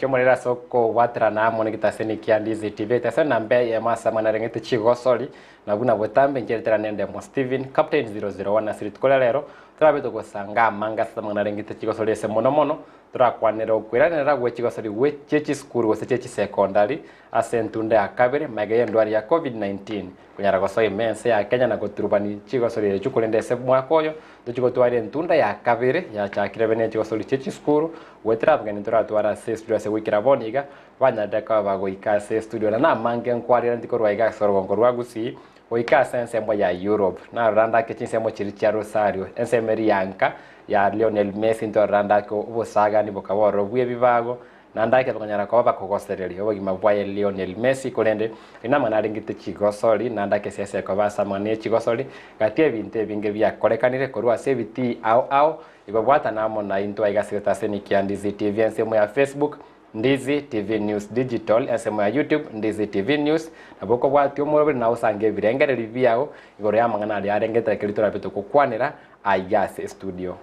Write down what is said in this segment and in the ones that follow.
omochie omorere ase okobwaterana amo negetaseni kia Ndizi TV. Egetaseni namba eyemo ase amang'ana areng'ete chigosori, na buna botambe inche ritera nende Mo Steven, Captain 001 ase rituko ria rero, torabe togosanga amange ase amang'ana areng'ete chigosori ase mono mono, torakwanere okoiranerera gwe chigosori gwe chie chisukuru gose chie chisekondari ase entunda ya kabere magega y'endwari ya Covid-19. Konyara gosoa ime ense ya Kenya na goturubani chigosori echio korende ase omwaka oyo tochie gotwara entunda ya kabere yachakire bene chigosori chie chisukuru goetera abageni toratware ase estudio ase goikera bono iga banyarire koba bagoika ase estudio na namange nkwarire korwa iga ase orogongo rwa Gusii goika ase ensemo ya Europe narora ndake chinsemo chiria chia Rosario ensemo eria ya nka ya Lionel Messi ntorora ndake obosagani bokaba ororo bwebibago Naende ake bakonyara koba bakogosereria obogima bwaye Lionel Messi korende riria namang'ana arengete chigosori naende ake siasa ekoba ase amang'ana ye chigosori gati ebinto ebinge biakorekanire korwa ase ebitii ao ao igo bwatana amo naintwe aiga ase egetaseni kia Ndizi TV ensemo ya Facebook Ndizi TV News Digital ensemo ya YouTube Ndizi TV News nabo okobwatia omoroberi na osange ebirengererio biao igoro y'amang'ana aria arengete ekeri torabe togokwanera aiga ase estudio.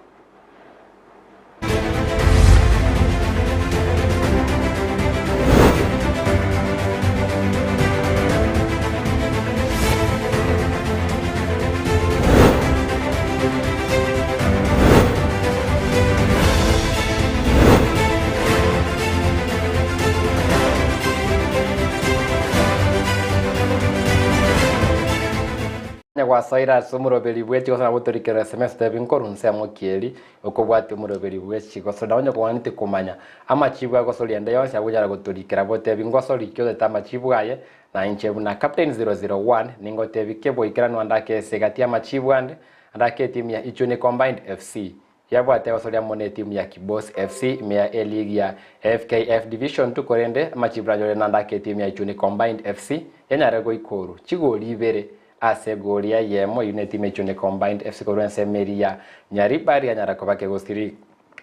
Onye gwasoire ase omoroberi bwe chigoso nabo otorikere SMS tebi nkorwa nsemo ki eri okobwatia omoroberi bwe chigoso na onye kogwaneti komanya amachibu agosoria ende yonsi agonyara gotorikera botebi ngosori ki otete amachibu aye na inche buna captain 001 ningotebi ki boikeranu ande ake ase egati y'amachibu ande ande ake etimu ya Ichuni Combined FC yabwate gosoria amo netimu ya Kibos FC ime ya eligi ya FKF Division 2 korende amachibu ranyore nande ake etimu ya Ichuni Combined FC yanyare goikoru chigori ibere Ase egori eyemo eyio netimu Echuni Combined FC korwa ensemo eria ya Nyaribari yanyara koba kegosiri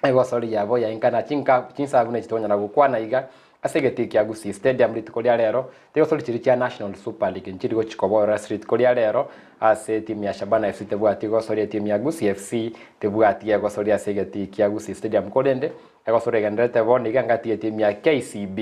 egosori yabo yainka na chinka chinsabu nechi tokonyara gokwana iga ase egetii kia Gusii Stadium rituko ria rero tigosori chiria chia National Super League nchiri gochi koborora ase rituko ria rero ase etimu ya Shabana FC tebwati gosori etimu ya Gusii FC tebwati egosori ase egetii kia Gusii Stadium korende egosori egendererete bono iga ngati etimu ya KCB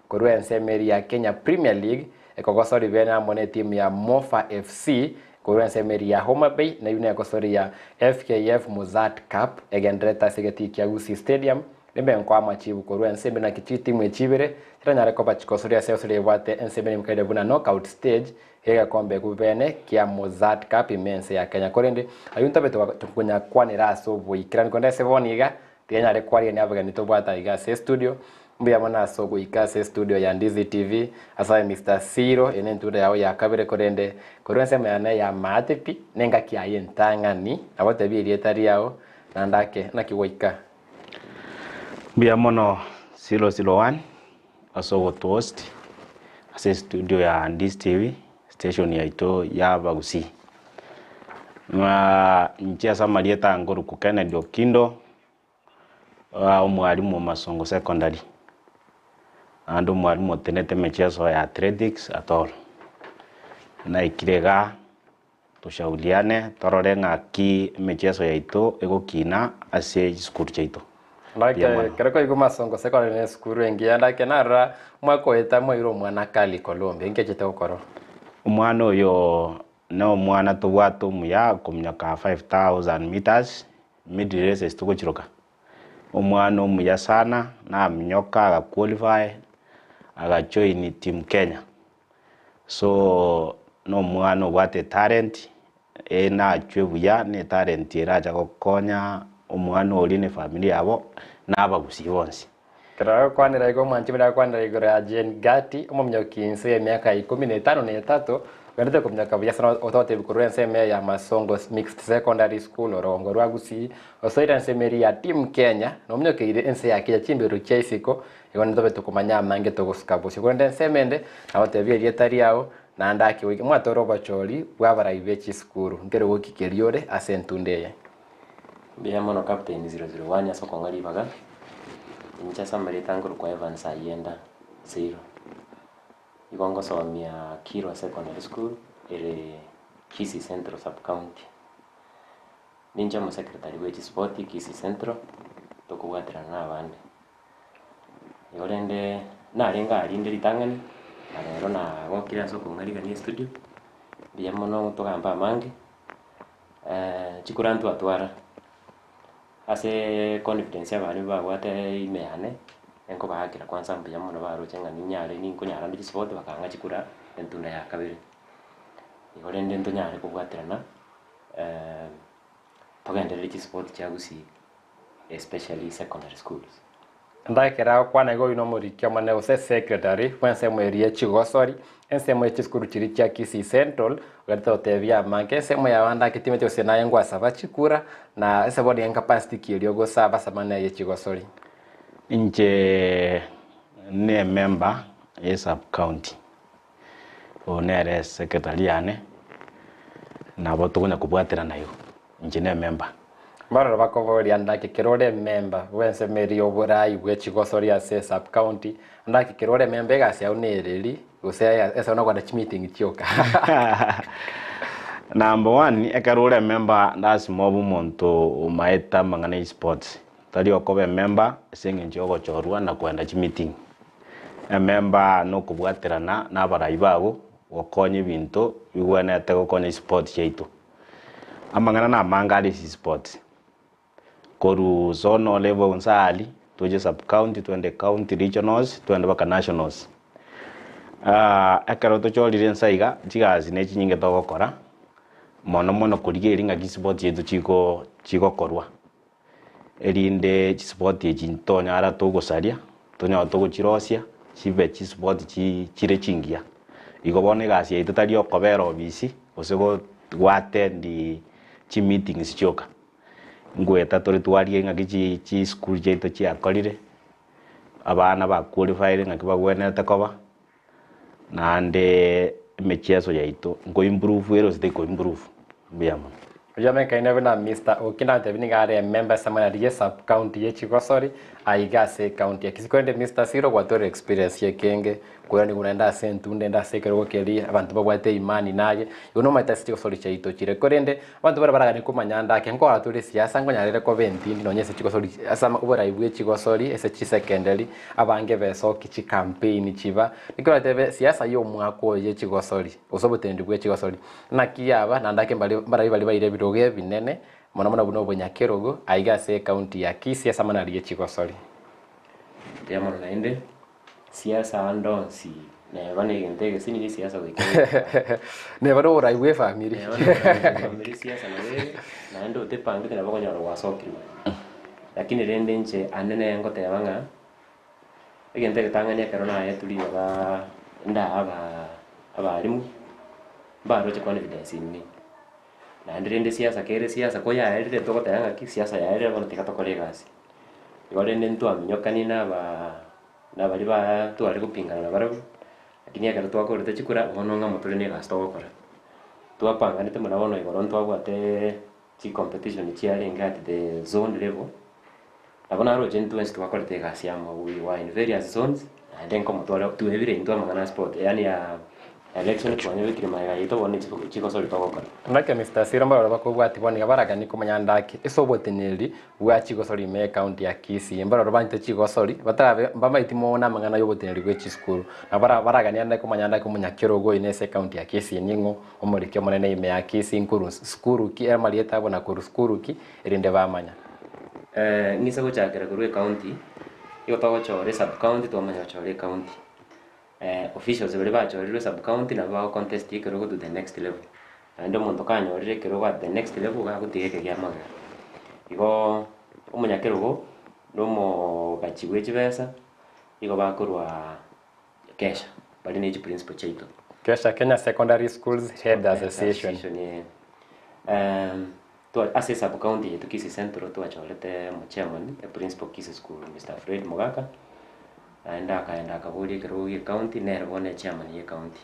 Korwa ensemo eria ya Kenya Premier League, ekogosori bene amo netimu ya Mofa FC korwa ensemo eria ya Homa Bay neyio negosori ya FKF Mozzart Cup egendererete ase egetii kia Gusii Stadium nimbe nkoa amachibu korwa ensemo naki chitimu echi ibere chiranyare koba chikosoria ase egosori ebwate ensemo erimkaire buna knockout stage y'egekombe ekio bene kia Mozzart Cup ime ense ya Kenya korende ayio ntobe tokonyakwanera ase oboikeranu korende ase bono iga Tianyare kwarigania abageni tobwate aiga ase estudio. Mbuya mono ase ogoika ase estudio ya Ndizi TV ase aye Mister Siro, eye nentuda yao ya kabere korende korwa ensemo yane ya maate pi nengaki yaye entang'ani nagotebia erieta riao naende ake naki gwaika. Mbuya mono Siro Siro one ase ogotohost ase estudio ya Ndizi TV station yaito ya abagusii. Inche ase amarieta aya nkorokwa Kennedy Okindo, omwalimu o Masongo Secondary, naende omwalimu otenenete emecheso ya athletics at all. Naikire igaa toshauriane torore ng'aki emecheso yaito egokina ase chisukuru chiaito. Mbuya mono. Ekero koigwa Masongo Secondary ne esukuru engiya ndake narora omwaka oeta mwaire omwana Kali Colombia, inki achete gokora? Omwana oyo Nomwana tobwate omuya okominyoka 5000 meters, middle races togochiroka. Omwana omuya sana, naminyoka aga qualify, aga join team Kenya. So nomwana obwate etalent, nachwe buya ne etalent eracha gokonya omwana oria ne efamiri yabo, na abagusii bonsi. Ekero agokwanera igo omwanchi buna agokwanera igoro ya Jane Gati, omominyoki inse y'emiaka ikomi na etano na etato, ogenderete kominyoka buya sana ototebi korwa ensemo eye ya Masongo Mixed Secondary School orogongo rwa Gusii, osoire ensemo eria ya Team Kenya, na ominyokeire ense ya Kenya chimberu chia isiko, igo ntobe tokomanya amange togosuka bosio. Korende ensemo ende, nagotebia erieta riao, naende ake goika mwatore obochori bw'abarai be chisukuru, nkerogo ki keria ore ase entunda eye. Mbuya mono Captain 001 ase okong'a ribaga, inche ase amarieta nkorokwa Evans Ayenda Seiro. Igo ngosomia Kirwa Secondary School ere Kisii Central Sub County. Ninche omosecretary bwe chisipoti Kisii Central, tokobwaterana na abande. Igo rende narenge aria inde ritang'ani, na rero nagokire ase okong'arigania estudio, mbuya mono togambe amange, chikura ntwatwara, Ase confidence abalimu babwate ime yane, nkobaakera kwanza mbuya mono baroche ng'a ninyare ninkonyara nde chisupport bakang'a chikura entunda ya kabere. Igo rende ntonyare kobwaterana togendererie chisupport chia gusii especially secondary schools. Ndakera gokwana iga oyio nomoriki omonene gose secretary bw'ensemo eria ye chigosori, ensemo ye chisukuru chiria chia Kisii Central, ogerete gotebia amange ensemo ya abande ake timanyeti gose naye ngwasaba chikura, na ase bono iga incapacity ki eria ogosaba ase amang'ana aya ye chigosori. Inche ne member ye sub county, oyo nere secretary yane, nabo tokonya kobwaterana igo, inche ne member. Mbaroro bakoboria, Ndaki kera ore ememba bw'ensemo eria y'oboraai bwe chigosori ase sub county, ndaki kera ore ememba egasi yao nereri, gose ase nokogenda chimeeting chioka? Number one, ekero ore ememba lasima obe omonto omaete amang'ana ya esports, tari okoba ememba ase eng'encho ya ogochorwa na kogenda chimeeting. Ememba nokobwaterana na abarai bago gokonya ebinto bigwenerete gokonya esports chiaito. Amang'ana namange are ase sports, korwa zonal level inse aria, toche sub county, twende county, regionals, twende mpaka nationals. Ekero tochorire inse aiga, chigasi ne chinyinge togokora, mono mono korigereria ng'aki sports chiaito chiko chigokorwa. Erinde chisipoti echi ntonyara togosaria, tonyare togochirosia, chibe chisipoti chi chire chingiya. Igo bono egasi yaito tari okobera obisi, gose go goattend chimeetings chioka. Ngoeta tore twarigia ng'aki chi chisukuru chiaito chiakorire, abana ba qualified ng'aki bagwenerete koba, naende emechieso yaito nko improve ere gose teko improve, mbuya mono. Oyio omekaine buna Mister Oki nantebie nigo are emember ase amang'ana riria sub county ye Chigosori aiga ase ecounty ya Kisii korende Mister Siro gwatwarire experience ekenge koirani buna ende ase entunda ende ase ekerogo keria abanto babwate imani naye igo nomanyete ase chigosori chiaito chire korende abanto baria baraganie komanya ande ake nkogora tore esiasa nkonyarere koba entindi nonye ase chigosori ase oborai bwe chigosori ase chisecondary abange besoki chicampaign chiba naki oratebe siasa ya omwaka oyo ye chigosori gose oboteneneri bwe chigosori Naki aba naende ake mbare mbarabwo baria baire ebirogo ebinene, mono mono buna obonyakerogo, aiga ase ecounty ya Kisii ase amang'ana aria ye chigosori. Mbuya mono naende, siasa ande onsi neba na egento egesini na esiasa goika egekare. Neba na oborai bwa efamiri. Neba na oborai bwa efamiri siasa nabo ere, naende otepangete nabo okonyora gwasokirwe. Lakini rende inche ande nere ngoteba ng'a, egento egetang'ani ekero naetwe ribaga ndaa aba abalimu, mbaroche confidence in me. Naende rende siasa kere siasa koyaerire togoteba ng'aki siasa yaerire bono tiga tokore egasi. Igo rende ntwaminyokani na abaa na baria baa tware gopingana nabarabwo, lakini ekero twakorete chikura bono ng'a tore na egasi togokora. Twapanganete buna bono igoro ntwabwateeee chicompetition chiarenge at the zone level, nabo naroche intwe twensi twakorete egasi amo, we were in various zones, naende nkomotwara twebire intwe amang'ana a sport yaani ya election twanyebekire magega yaito bono chiko chigosori togokora. Naki Mister Siro mbarabwo bakobwatia bono iga baraganie komanya ndaki ase oboteneneri bwa chigosori ime ecounty ya Kisii. Mbarabwo banchete chigosori batarabe mbamaeti mono amang'ana yoboteneneri bwe chisukuru. Nabo bara baraganie ande komanya ndaki omonyakerogo oyo nese ecounty ya Kisii ning'o omoriki omonene ime ya Kisii nkoru sukuru ki amarieta abo na koru sukuru ki erinde bamanya. Ng'ise gochakera korwa ecounty, nigo togochora esub county twamanya gochora ecounty. Officials baria bachorirwe esub county nabo bago contest ekerogo to the next level. Naende omonto kanyorire ekerogo at the next level iga agotiga eke kia magega. Igoo omonyakerogo na omogachi bwe chibesa, nigo bakorwa Kesha, baria ne chiprinciple chiaito. Kesha, Kenya Secondary Schools Head Association. Association, eh. Twa ase esub county yaito Kisii Central twachorete omochairman, eprinciple Kisii School Mister Fred Mogaka, naende akaenda akaboria ekerogo gia ecounty, nere bono echairman ya ecounty.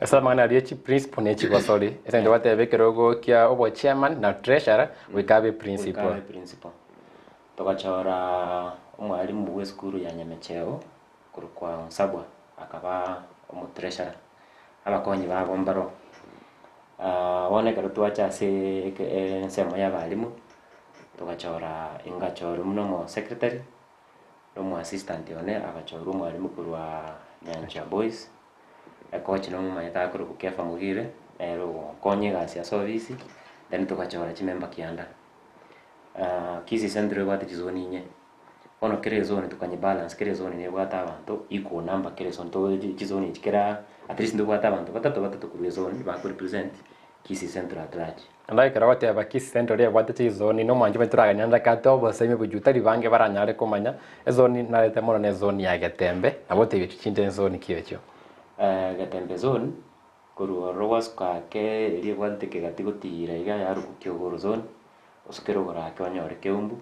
Ase amang'ana aria chiprinciple ne chigosori, ase eng'encho bateba ekerogo kia obochairman na treasurer goika abe Goika principal. abe principal. Togachora omwalimu bw'esukuru ya Nyamecheo korokwa Onsabwa akaba omotreasurer, abakonyi babo mbaroo. Bono ekero twacha ase eke ensemo ya abalimu, togachora ingachorwa buna omosecretary. Na omoassistant one agachorwa omwalimu korwa Nyanchwa Boys, ekochi nomomanyete akorokwa Kefa Mogire, nere ogokonya egasi ase ofisi, then togachora chimemba kianda. Kisii Central ebwate chizoni inye, bono kera ezoni tokanyebalance kera ezoni nebwate abanto equal number kera ezoni to chizoni echi kera at least ntobwate abanto batato batato korwa ezoni bakorepresent Kisii Central at large. Naende ekero ogoteba Kisii Central ebwate chizoni na omwancho omanyete toragania naende ake obosemi bojuu tari bange baranyare komanya ezoni narete mono na ezoni ya Getembe nabo otebie echio chinde enzoni ki echio? Getembe zone, korwa ororo gwasuka ake eria ebwatete kegati gotiira iga yarokwa Kiogoro zone, osukere igoro ake onyore Keumbu,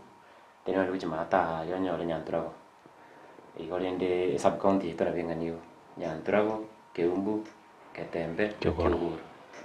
then onyore gochia maate aaria onyore Nyanturago. Igo rende esub county yaito nabo eng'ana igo, Nyanturago, Keumbu, Getembe, Kiogoro. Kiogoro.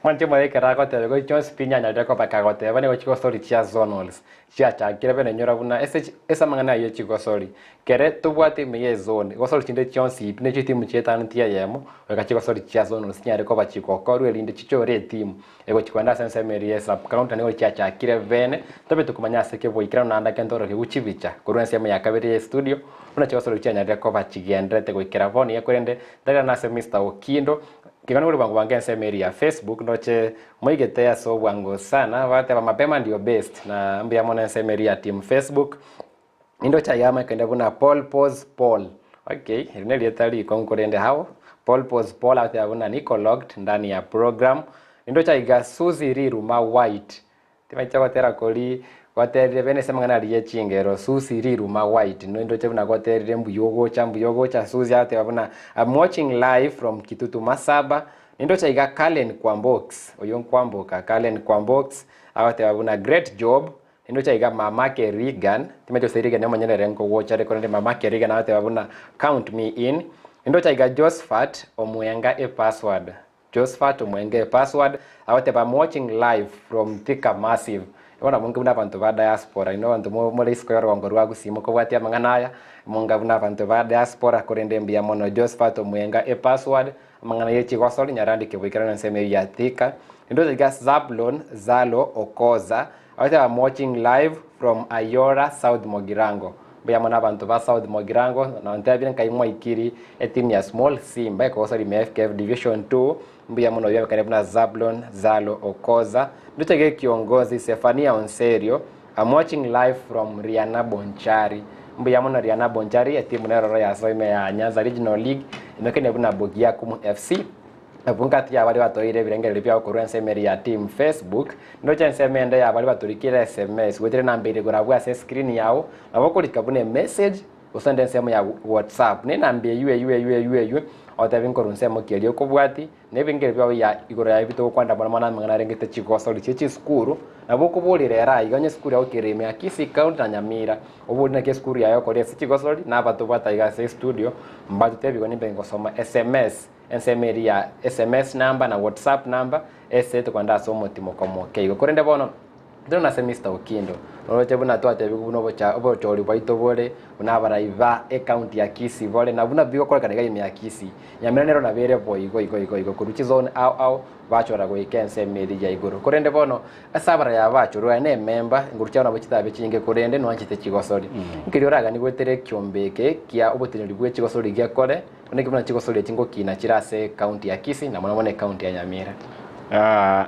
Mwanche more ekero agoteba igo chionsi pi nyanyarire koba kagoteba nigo chigosori chia zonals chiachakire bene nyora buna ase chi ase amang'ana ayio chigosori kere tobwate ime ye ezone gosori chinde chionsi pi ne chitimu chietanetie eyemo goika chigosori chia zonals chinyare koba chigokorwa erinde chichore etimu egochi kogenda ase ensemo eria ye sub county nigo chiachakire bene tobe tokomanya ase ki boikeranu naende ake ntoroke chibicha korwa ensemo ya kabere ye estudio buna chigosori chianyarire koba chigendererete goikera bono iga korende Ndagera nase Mister Okindo, Igo nigoro bwango bwango ensemo eria ya Facebook ndoche moigete ase obwango sana bateba mapema ndio best na mbuya mono ensemo eria ya team Facebook nindoche aiga amaikende buna Paul Pose Paul okay eri nerieta rikong'u korende how Paul Pose Paul agoteba buna niko locked ndani ya program nindoche aiga Suzy Riruma White Timanyeti ogotera koria gwaterire bene ase amang'ana aria ye chingero, Susi riruma white, nindoche buna gwaterire mbuya ogocha mbuya ogocha, Susi agoteba buna I'm watching live from Kitutu Masaba, nindoche iga Cullen Kwambox, oyio nkwamboka, Cullen Kwambox agoteba buna great job, nindoche iga mamake Reagan, timanyeti gose Reagan omonyene ere nkogocha are korende mamake Reagan agoteba buna count me in, nindoche iga Josphat Omwenga epassword. Josphat Omwenge password agoteba I'm watching live from Thika massive bono monge buna abanto ba diaspora inwe abanto more isiko y'orogongo rwa Gusii mokobwatia amang'ana aya monga buna abanto ba diaspora korende mbuya mono Josphat Omwenga epassword amang'ana ye chigosori nyarandike boikeranu ensemo eyio ya Thika naende ocha iga Zablon Zalo Okoza agoteba I'm watching live from Ayora South Mogirango Mbuya mono abanto ba South Mogirango, na ntebire nkai mwaikiri etimu ya Small Simba ekogosora ime FKF Division 2. Mbuya mono oyio abekane buna Zablon Zalo Okoza. Ndoche gekiongozi Sefania Onserio. I'm watching live from Riana Bonchari. Mbuya mono Riana Bonchari, etimu neroro yasoa ime ya Nyanza Regional League, emekane buna Bogiakumu FC. Abwo ngati ya baria batoire ebirengererio biabo korwa ensemo eria ya team Facebook, ndoche ensemo ende ya baria batorikire sms goetera enamba ere igoro abwo ase escreen yao, nabo okorika buna emessage gose ende ensemo ya WhatsApp. Na enamba eywo eywo eywo eywo eywo otebi nkorwa nsemo ki eria okobwati, na ebirengererio biao ya igoro yaye bitogokwanera mono mono amang'ana arengete chigosori chie chisukuru, nabo okoborera ere aiga onye esukuru yao kere ime ya Kisii County na Nyamira, obori naki esukuru yaye okora ase chigosori, na abatobwate aiga ase estudio mbatotebi igo nimbe ngosoma sms. Ensemo eria ya sms number na whatsapp number ase tokogenda ase omotimoko omoke igo. Korende bono tore nase Mister Okindo noroche buna twatebigwe buna obocha obochori bwaito bore buna abarai ba ecounty ya Kisii bore na buna bigokorekana iga ime ya Kisii. Nyamira nero nabo ere bo igo igo igo igo korwa chizone ao ao bachora goika ensemo eria ya igoro. Korende bono ase abarai aba bachorwa aye nememba nguru chiabo nabo chitabe chinge korende nwanchete chigosori. Nkeria oraganie goetera ekiombe eke kia oboteneneri bwe chigosori gekore Naki buna chigosoria chingokina chire ase ecounty ya Kisii na mono mono ecounty ya Nyamira.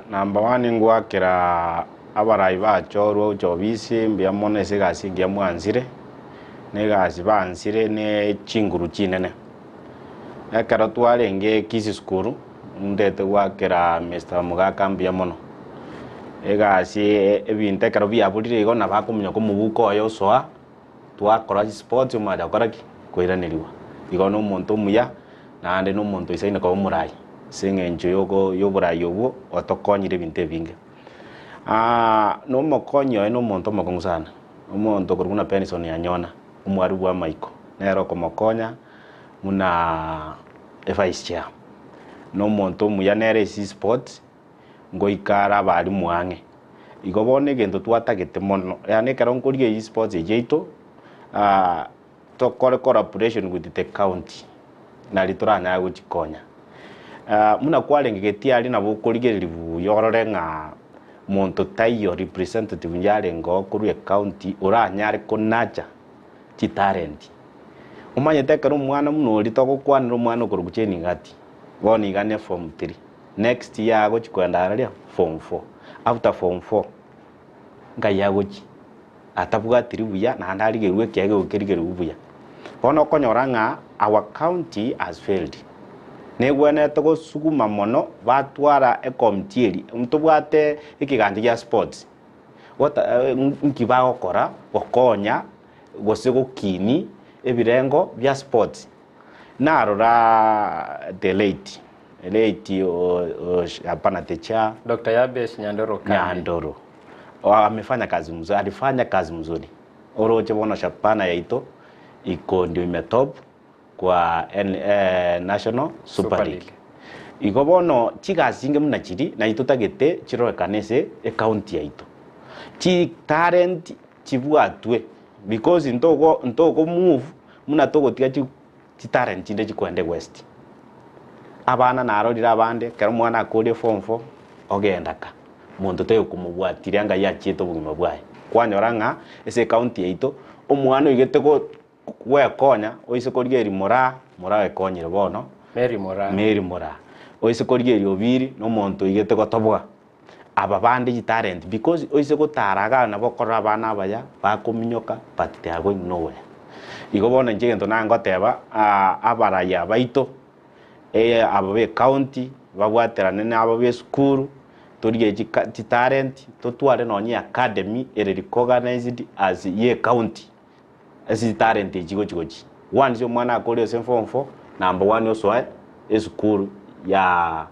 Number one ngoakera abarai bachorwa gocha obisi mbuya mono ase egasi engiya mwansire, na egasi bansire ne chinguru chinene. Ekero twarenge Kisii school, ndete goakera Mister Mogaka mbuya mono, egasi ebinto ekero biaburire igo nabo akominyoka omobuko oye osoa. Twakora chisports omache gokora ki? Koiranerigwa. Igo na omonto omuya, naende na omonto oisaine koba omorai, ase eng'encho yoko yoborai obwo otokonyire ebinto ebinge. Na omokonyi oye na omonto omokong'u sana, omonto okorokwa buna Benson Anyona, omwarimu bwa amaiko, nere okomokonya buna evice chair. Na omonto omuya nere ase chisports. ngoika are abarimu ang'e. Igo bono egento twatagete mono, yaani ekero nkoria eyio sports eyio yaito, tokore collaboration with the county, nari toranyare gochikonya. Buna kwarenge getii aria nabo okorigereria buya orore ng'a monto taiyo representative yarenge oo korwa ecounty oranyare konacha chitalent. Omanyete ekero omwana buna oria togokwanera omwana okorokwa Jane Gati, bono iga ne form three, next year agochi koenda araria form four, after form four nkai agochi? Atabwatiri buya naende arigerwe ekiagera kerigerwe buya. Bono okonyora ng'a our county has failed. Negwenerete gosuguma mono batwara ecommittee eria, ntobwate ekegancha gia sports, what nki bagokora gokonya gose gokinia ebirengo bia sports. Narora the late, late hapana the chair. Doctor Yabesh Nyandoro Kambi. Nyandoro amefanya kazi mzuri, alifanya kazi mzuri. Oroche bono Shabana yaito iko ndio imetop kwa N, eh, National Super, Super League. League. Igo bono chigasi chinge buna chiri naintwe totagete chirorekane ase ecounty yaito. Chi talent chibwatwe because ntogo ntogo move buna togotiga chi chitalent chinde chikoenda ewest. Abana narorire abande ekero omwana akoria form four ogenda ka, monto taiyo komobwatiria ngai achiete obogima bwaye. Kwanyora ng'a ase ecounty yaito, omwana oigete go gwekonya oise korigereria moraa, moraa oekonyire bono, Mary Moraa. Mary Moraa. Oise korigereria Obiri, na omonto oigete gotoboa. Aba bande chitalent because oise gotara igaa nabo okorora abana abaya bakominyoka but they are going nowhere. Igo bono inche egento nangoteba abaraya baito aba be county babwaterane na aba be esukuru torigererie chika chitalent totware nonye academy ere recognized as ye county ase chitalent echi gochi gochi. Once omwana akore ase form four number one osoe esukuru ya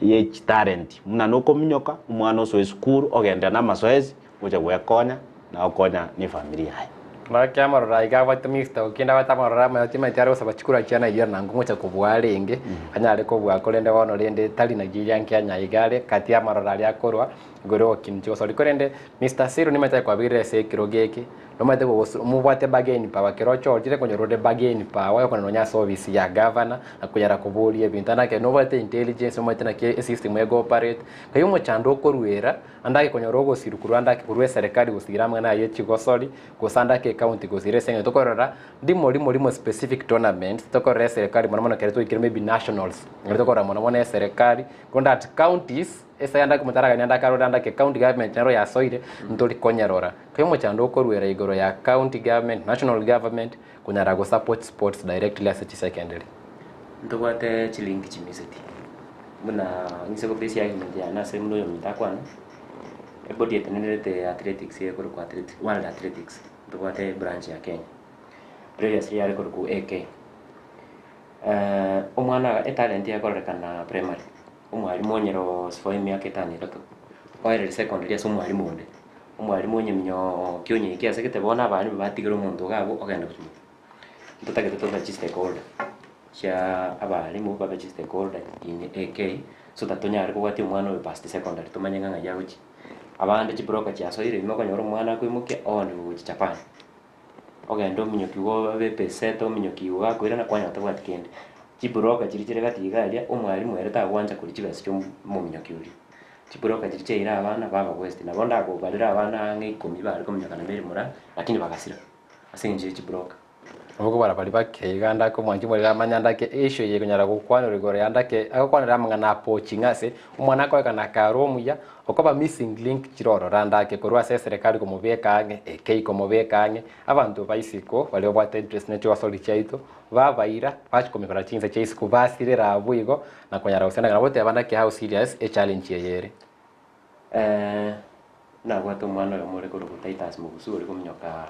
ye chitalent buna nokominyoka omwana osoe esukuru ogenderera na amasoesi gocha gwekonya na gokonya na efamiri yaye. Naki amaroro aiga abwate Mister Okinda abwate amaroro amaya timanyeti are gosaba chikura chia Nigeria na ngocha kobua arenge anyare kobua korende bono rende tari Nigeria nkianya iga are kati ya amaroro aria akorwa igoro okinchi gosori korende Mister Siro nimanyete aye kwabirire ase ekerogo eke Nomanyete gogosu mobwate bargain power kero ochorire konyora ore bargain power yokona nonya ase office ya governor na konyara koboria ebinto naende ekero nobwate intelligence nomanyete naki esystem ego operate, kai omochando okoruera ande ake konyora ogosirwa korwa ande ake korwa eserekari gosira amang'ana aya ye chigosori gose ande ake ecounty gosira ase eng'encho tokorora ndimo rimo rimo specific tournaments tokorora eserekari mono mono ekero twaikire maybe nationals ekero tokorora mono mono eserekari korende at counties ase ande ake omonto araganie ande ake arore ande ake county government nero yasoire ntori konyerora. Kai omochando okoruera igoro ya county government, national government konyara go support sports directly ase chisecondary. Ntobwate chilinki chimiseti, buna ng'ise gobase argument yane ase buna oyominto akwane, ebody etenenerete athletics ekorokwa athletics world athletics, ntobwate ebranch ya Kenya, previously yare korokwa AK. Omwana etalent ekororekana primary, omwalimu onyere for emiaka etano etato, oereri secondary ase omwalimu onde. Omwalimu onye minyoooki onye eki asegete bono abana batigere omonto iga abwo ogenda gochia motwe. Ntotagete tobe chistakeholder chia abalimu babe chistakeholder in AK, so that tonyare kobwatia omwana oyo past secondary tomanye ng'a ng'ai agochia. Abande chibroker chiasoire ime okonyora omwana akoimokia ooniwe gochia Japan. Ogende ominyokiwe obe epesete ominyokiwe gakoirana kwanyora tabwati kende. Chibroker chiria chire gati iga aria, omwalimu ere tagwancha koria chibesa chia omominyoki oria. Chibroka chiria chiaira abana baba west, nabo ndakobarera abana ang'e ikomi bare kominyoka na Mary Moraa, lakini bagasira ase eng'encho ye chibroka. Nabo okobara baria bake iga ndake omwanchi omorere amanye ndake issue eye ekonyara gokwanera igoro ya ndake agokwanera amang'ana a poaching ase omwana akoegana kare omuya okoba missing link chire ororo ndake korwa ase eserekari komobeka ang'e AK komobeka ang'e abanto ba isiko baria babwate interest ne chigosori chiaito babaira bachia komikora chinsa chia isiko basirera abwo igo na konyara gosenda nabo goteba naki how serious echallenge eye ere. Nabwate omwana oyomo ore korokwa Titus Mugusu ore kominyoka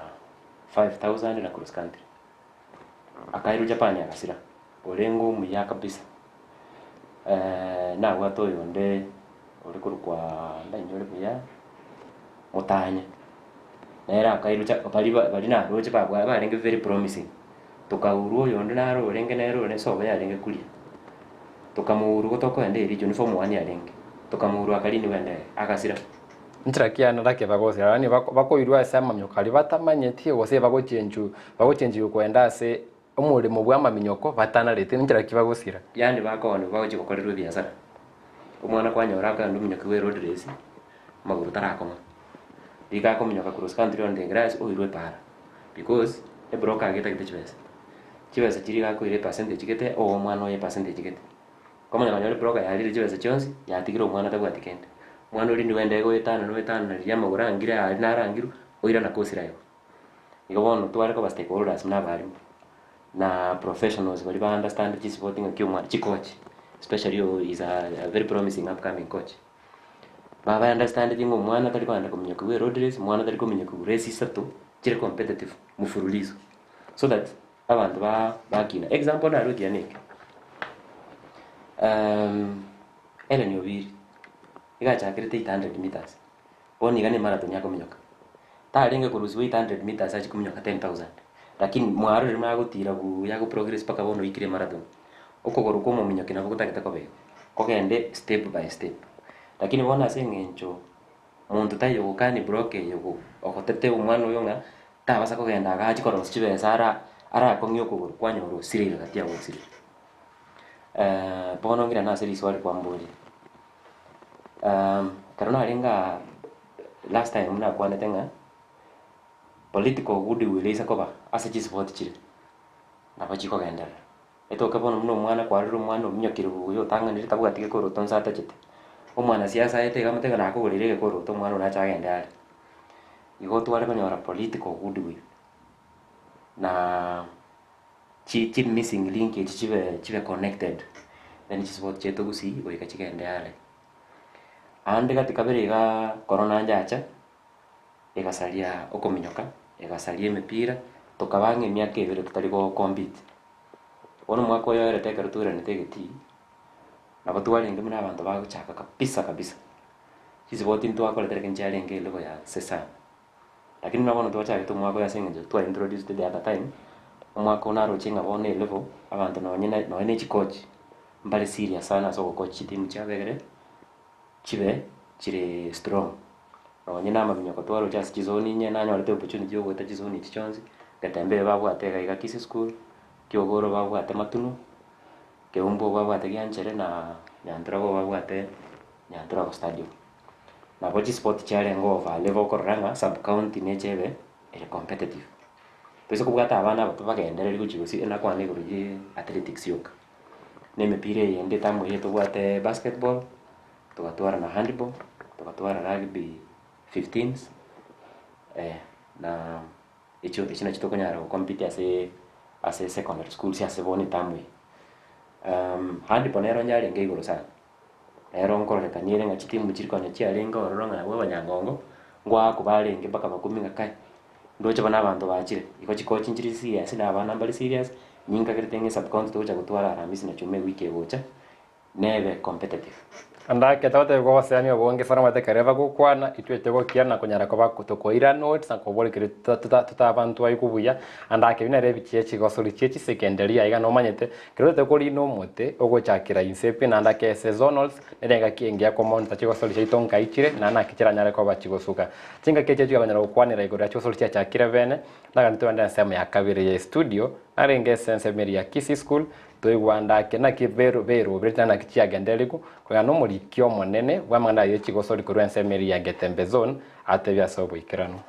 5000 na cross country. Akairwa Japan agasira, orenge omuya kabisa. Nabwate oyonde ore korokwa ndainyore buya, Motanya, nere akairwa cha baria ba baria naroche babwa barenge very promising. Tokaurwa oyonde naro orenge nere ore sobo yarenge kuria, tokamourwa tokoenda eregion form one yarenge, tokamourwa akariniwa endege, agasira. Nchera ki yane rake bagosira, yaani bako bakoirwa ase amaminyoko aria batamanyeti gose bagochenchu bagochenchigwa koenda ase omoremo bwa amaminyoko batanareti, nchera ki bagosira? Yaani bakooniwa bagochia gokorerwa ebiasara, omwana kwanyora akogenda ominyoki bwa eroad race, amagoro tarakong'a, riika akominyoka cross country on the grass oirwe epaara. Because ebroker iga etagete chibesa. Chibesa chiria iga akoira epercentage gete, oa omwana oye epercentage gete. Kwamanya konyora ebroker yarire chibesa chionsi, yatigire omwana tabwati kende. Omwana oria nigo endege goetanana oetanana riria amagoro angire aria narangirwe, oirana kosira igo. Igo bono tware koba stakeholders buna abalimu, na professionals baria ba understand chisipoti ng'aki omwana chicoach, especially oyo is a very promising upcoming coach. Baba understandeti ng'a omwana tari kogenda kominyokiwa eroad race, omwana tari kominyokiwa race isato chire competitive mfululizo so that abanto ba bakina. Example narue ekiya neke, Hellen Obiri, iga achakerete 800 meters, bono iga na emarathon akominyoka. Tarenge korusiwa 800 meters achie kominyoka 10,000, lakini mwarorire buna agotira buuya agoprogress mpaka bono oikire emarathon. Okogoro kwa omominyoki nabo gotagete koba igo, kogende step by step. Lakini bono ase eng'encho monto taiyo ogokani broker eye ogo ogotete omwana oyo ng'a tabasa kogenda iga achie korosia chibesa ara arakong'ie okogoro kwanyora osireire gati agwo osirire. Bono ng'irane ase riswali kwamboria, ekero narenge aa last time nakwanete ng'a political goodwill eise koba ase chisipoti chire, nabo chikogenderera. Etoke bono buna omwana kwarorire omwana ominyokire buya otang'anire tabwati gekoroto nse atachete, omwanasiasa aete iga amotebie nakogoreire egekoroto omwana one ache agende are. Igo tware konyora political goodwill, na chi chi missing link echi chibe chibe connected, then chisipoti chiaito gusii goika chigende are. Ande gati kabere igaa korona njacha, egasaria okominyoka, egasaria emepira, tokaba ang'e emiaka ebere totari go compete. Bono omwaka oyo oerete ekero twairanete egetii, nabo twarenge buna abanto bagochaka kabisa kabisa. Chisipoti ntwakorete lakini chiarenge elevel ya nse sana. Lakini buna bono twachagete omwaka oyo ase eng'encho twa introduced the other time, omwaka oyo naroche ng'a bono elevel, abanto nonye na nonye na echicoach, mbare serious sana ase ogocoach chitimu chiabo egere, chibe chire strong. Nonye na amaminyoko twaroche ase chizoni inye nanyorete opportunity ya ogoeta chizoni echi chionsi, Getembe eye babwate iga iga Kisii school, Kiogoro babwate Matunu, Keumbu babwate Gianchere na Nyanturago babwate Nyanturago stadium. Nabo chisport chiarenge over level okorora ng'a sub county neche ebe ere competitive. Toise kobwata abana aba tobagendereri gochia gose nakwane igoro ye athletics yoka, na emepira eye ende etamu eye tobwate basketball, togatwara na handball, togatwara rugby fifteens, na echio echio nachio tokonyara gocompete ase ase secondary schools ase bono etamu eye. Handball nero yarenge igoro sana, nero nkororekania ere ng'a chitimu chiri konya chiarenge ororo ng'a abwo abanyangongo, ngoakwa barenge mpaka bakumia ng'a kai, ndoche bono abanto bachire, igo chicoach nchire serious na abana mbare serious, ninkagerete ng'a esub county togocha gotwara Alhamisi na Juma ewiki egocha, nebe competitive. Andake togotebia oboseemi obonge sana omanyete ekero bagokwana, intwe togokia na konyara koba tokoira notes na koboria keria totaba ntwaigwa buya, andake ebi nere ebichie chigosori chie chisekenderi aiga nomanyete, kero otagete korina omote ogochakera inse pi naende ake ase zonals, nere engaki engiya komonta chigosori chiaito nkai chire naende naki chiranyare koba chigosuka. Chingaki echio chikabanyara gokwanera igoro ya chigosori chiachakire bene, nagende togende ensemo ya kabere ya estudio, narenge ase ensemo eria ya Kisii School, Toigwanda ake naki beroberetie na naki chiagendererigwe, kogenda nomoriki omonene bw'amang'ana ayio chigosori korwa ensemo eria ya Getembe Zone, atebie ase oboikeranu.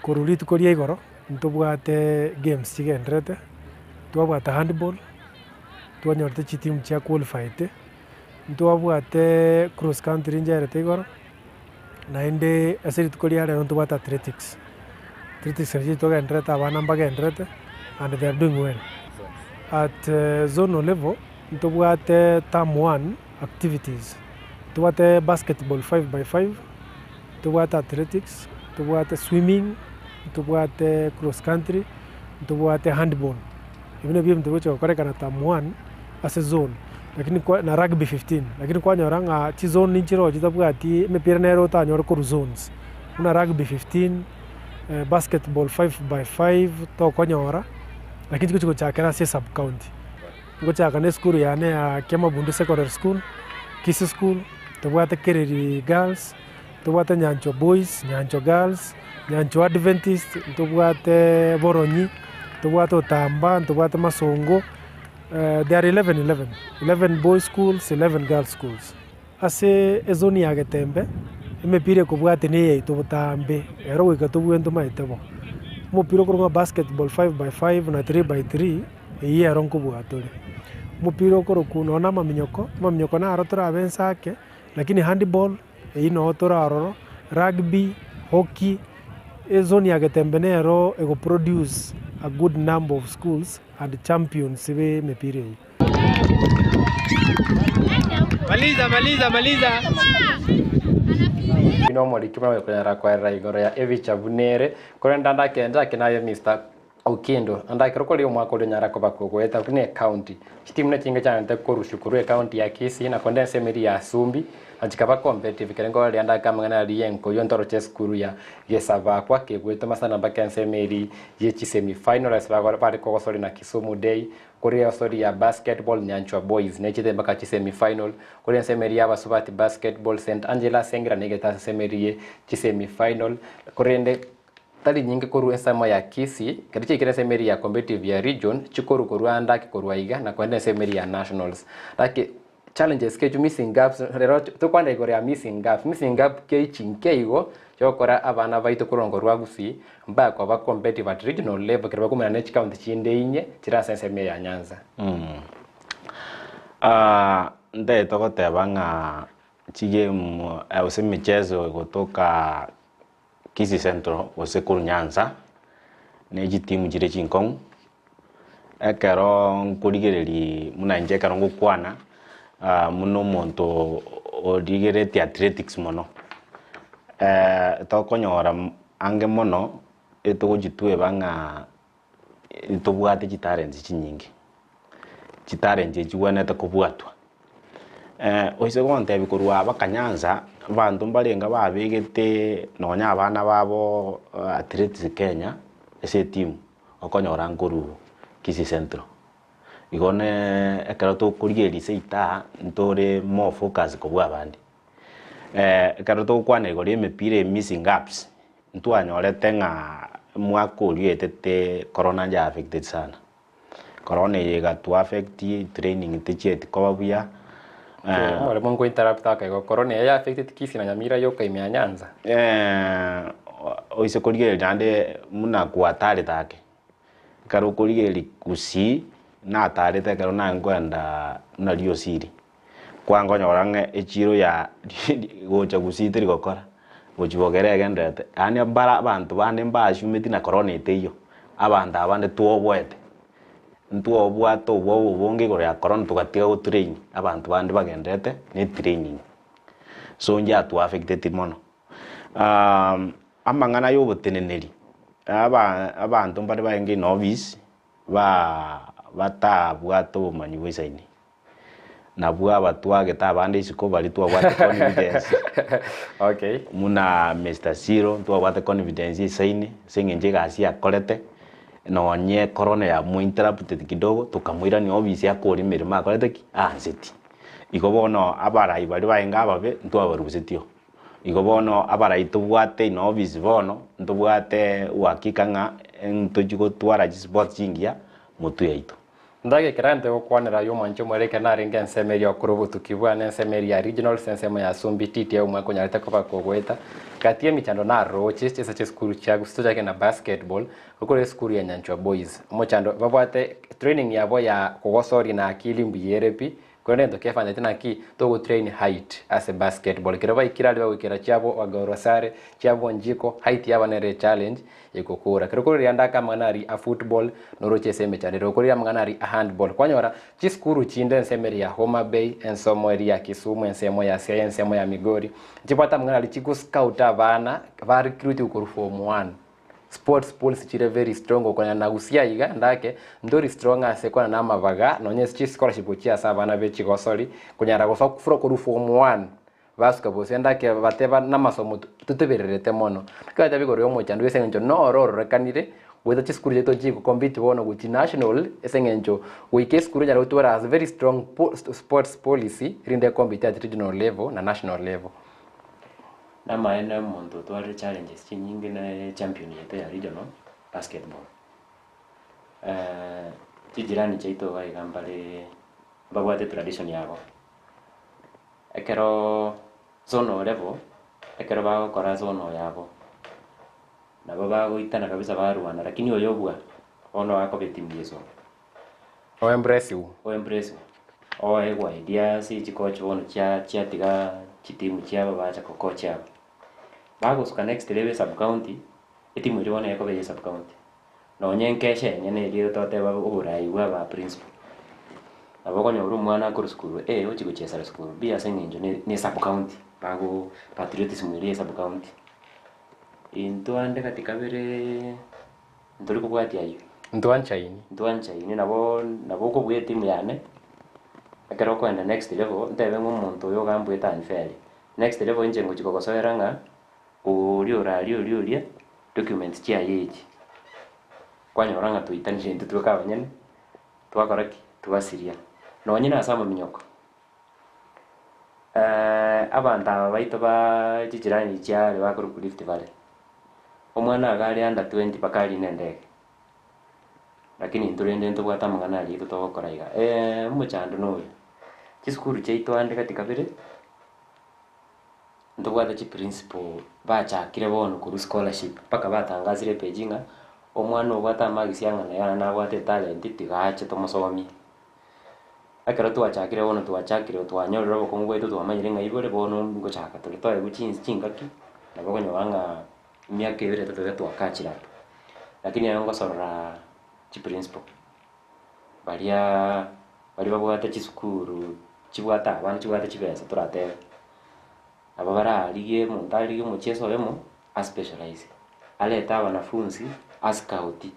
Korwa rituko ria igoro ntobwate games chigendererete, twabwate handball. Twanyorete chitimu chia qualified, ntwabwate cross country ncherete igoro, naende ase rituko ria rero ntobwate athletics. Athletics nario togendererete abana mbagendererete and they are doing well. At zonal level, ntobwate term one activities, ntobwate basketball five by five, ntobwate athletics, ntobwate swimming, ntobwate cross country, ntobwate handball. Ebi nabio ebinto bigocha gokorekana term one ase zone, lakini kwa na rugby 15, lakini kwanyora ng'a chizone nchiroo chitabwati emepira nere otanyore korwa zones, buna rugby 15, basketball five by five tokonyora, lakini chigochi gochakera ase esub county. Ngochaka na esukuru yane ya Kiamabundu secondary school, Kisii school, tobwate Kereri girls, Ntobwate Nyanchwa Boys, Nyanchwa Girls, Nyanchwa Adventist, ntobwate Boronyi, ntobwate Otamba, ntobwate Masongo. They are 11 11, 11 boys schools, 11 girls schools. Ase ezoni ya Getembe, emepira ekobwatia na eyaito botambe, ero goika tobue ntomaete bo. Omopira okorokwa basketball 5 by 5 na 3 by 3, eyio ero nkobua tore. Omopira okorokwa nonya na amaminyoko, amaminyoko naro torabe nse ake, lakini handball, eyio noo tore aroro, rugby, hockey, ezoni ya Getembe nero egoproduce a good number of schools and champions be emepira eyio. Buna omoriki buna oyokonyara koerera igoro ya ebicha buna ere, korende ande akencha ake naye Mister Okindo, ande ekero kore omwaka oria onyara koba kogoeta buna ecounty. Chitimu nechinge chianarete korusia korwa ecounty ya Kisii na konde ensemo eria ya Sumbi na chikaba competitive ekero nkorora ande ake amang'ana aria yenkoyo ntoroche esukuru ya Gesabakwa kegoetoma sana mpaka ensemo eria ye chisemi final ase bare kogosoria na Kisumu Day Kore osori ya basketball Nyanchwa Boys nechete mpaka chisemi final, kore ensemo eria y'abasubati basketball St Angela Sengera negete ase ensemo eria ye chisemi final, korende tari nyinge korwa ensemo ya Kisii, ekero chiaikire ensemo eria ya competitive ya region chikorwa korwa ande ake korwa aiga na koenda ensemo eria ya nationals. Gaki challenges ki echio missing gaps rero tokwana igoro ya missing gaps, missing gap ki echi nke igo chiogokora abana baito korwa nkorwa Gusii mbakoba competitive at regional level ekero bakomenya ne chicounty chinde inye chire ase ensemo eye ya Nyanza. Ntagete goteba ng'a chigame gose emicheso egotoka Kisii Central gose korwa Nyanza, ne chitimu chire chinkong'u, ekero nkorigereria buna inche ekero ngokwana, buna omonto origeretie athletics mono, tokonyora ange mono etogochitweba ng'a ntobwate chitalents chinyinge, chitalents echi chigwenerete kobwatwa. Oise gontebia korwa aba Kanyanza, abanto mbarenge babegete nonya abana babo athletics Kenya ase etimu, okonyora nkorwa Kisii Central. Igo ne ekero tokorigereria seito aa, ntore more focus kobua abande. Ekero togokwana igoro ya emepira emissing gaps, ntwanyorete ng'a omwaka oria oetete corona nja affected sana. Corona eye egatwa affect, training techieti koba buya. Omoremo nko interrupt ake igo, corona eye ya affected Kisii na Nyamira yoka ime ya Nyanza? Oise korigereria naende buna gwatarete ake, ekero okorigereria gusii, natarete ekero naye nkoenda buna riosiri. Kwangonyora ng'a echiro ya gocha gusii teri gokora, gochia bogere egendererete, yaani mbare abanto bande mbasumeti na corona eteiyo, abanto abande twoboete, ntwobwate obwoba obonge igoro ya corona togatiga go train abanto bande bagendererete na etraining. So inche atwa affecteti mono. Amang'ana ya oboteneneri, aba abanto mbare barenge in office, ba batabwate obomanyi bwa esaini. Nabwo abatwagete abande isiko baria twabwate confidence Okay. muna Mister Siro ntwabwate confidence esaine ase eng'encho egasi akorete nonye corona yamo interrupted kidogo tokamoirania ofisi akore emeremo akorete ki? Aanseti. Igo bono abarai baria barenge ababe ntwabarusetio. Igo bono abarai tobwate in office bono ntobwate uhakika ng'a ntochi gotwara chisport chingiya motwe yaito. Ndagekera nte gokwanera aye omwanche omwere ekero narenge ensemo eria okora obotuki bwane ensemo eria ya regionals ensemo ya Sumbi TTA omwaka onyarete koba kogoeta gati y'emichando naroche ase chisukuru chia gose tochake na basketball okore esukuru ya Nyanchwa Boys omochando babwate training yabo ya kogosoria na akili mbuya ere pi Korende egento kefanyete naki togo train height ase basketball ekero baikire aria bagoikera chiabo Wagorosare chiabo Njiko height yabo nere echallenge egokora. Ekero okoreria ande ake amang'ana aria a football noroche ase emechando ere okoreria amang'ana aria a handball kwanyora chisukuru chinde ensemo eria ya Homa Bay ensomo eria ya Kisumu ensemo ya Siaya ensemo ya Migori nchibwate amang'ana aria chigo scout abana ba recruit korwa form one. Sports policy chire very strong okonyana na gusii aiga ndake ntori strong ase kwana na amabaga nonye ase chi scholarship gochia ase abana be chigosori konyara gosoa fro korwa form one basuka bosio ndake bateba namasomo totebererete mono. Naki bateba igoro ya omochando ase eng'encho noro ororekanire goeta chisukuru chiaito chigo compete bono gochia national ase eng'encho goika esukuru onyare gotwara as very strong sports policy erinde e compete at regional level na national level. Namaene omonto otwarire challenges chinyinge ne champion yaito ya regional basketball. Chijirani chiaito iga iga mbare mbabwate tradition yabo. Ekero zonal level, ekero bagokora zonal yabo, nabo bagoitana kabisa barwana lakini oyo obua, bono akoba etimu ya esomo. Oembresiwu. Oembresiwu, oegwa ideas, chicoach bono chia chiatiga chitimu chiabo bacha gocoach aba. Bagosuka next level esub county, etimu eria bono ekoba eye esub county. Nonye nkesha enyene eria toteba oborai bwa aba principal. Nabo okonyora omwana akorwa sukuru A ochia gochesera sukuru B ase eng'encho ne ne esub county, bago patriotism eria ya esub county. Intwe ande gati kabere ntori kobwatia aywo. Ntwanchaini. Ntwanchaini nabo nabo okobua etimu yane, ekero okoenda next level, ntebe ng'a omonto oyo ogambuete unfairly. Next level inche ngochia kogosoera ng'a oria ore aria oria oria, documents chiaye echi. Kwanyora ng'a twaitanire intwe twoka abanyene, twakora ki? Twasiria. Nonye na ase amaminyoko, abanto aba baito ba chichirani chiare bakorokwa Rift Valley, omwana iga are under 20 mpaka arine endege, lakini intwe rende ntobwate amang'ana aria aito togokora iga. Omochando noyo, chisukuru chiaito ande gati kabere. Ntobwate chiprinciple bachakire bono korwa scholarship mpaka batangasire epage ng'a omwana obwate amagisi ang'ana iga naende nabwate etalent tiga ache tomosomie. Ekero twachakire bono twachakire twanyorire obokong'u bwaito twamanyire ng'a ibore bono ngochaka tore toegwe chinsi chingaki nabo okonyora ng'a emiaka ebere etato iga twakachire abwo. Lakini ero ngosorora chiprinciple bariaaa baria babwate chisukuru chibwate abana chibwate chibesa toratebe. Nabo bararigie omonto arigie omochieso oyomo aspecialize, arete abanafunsi ascouti,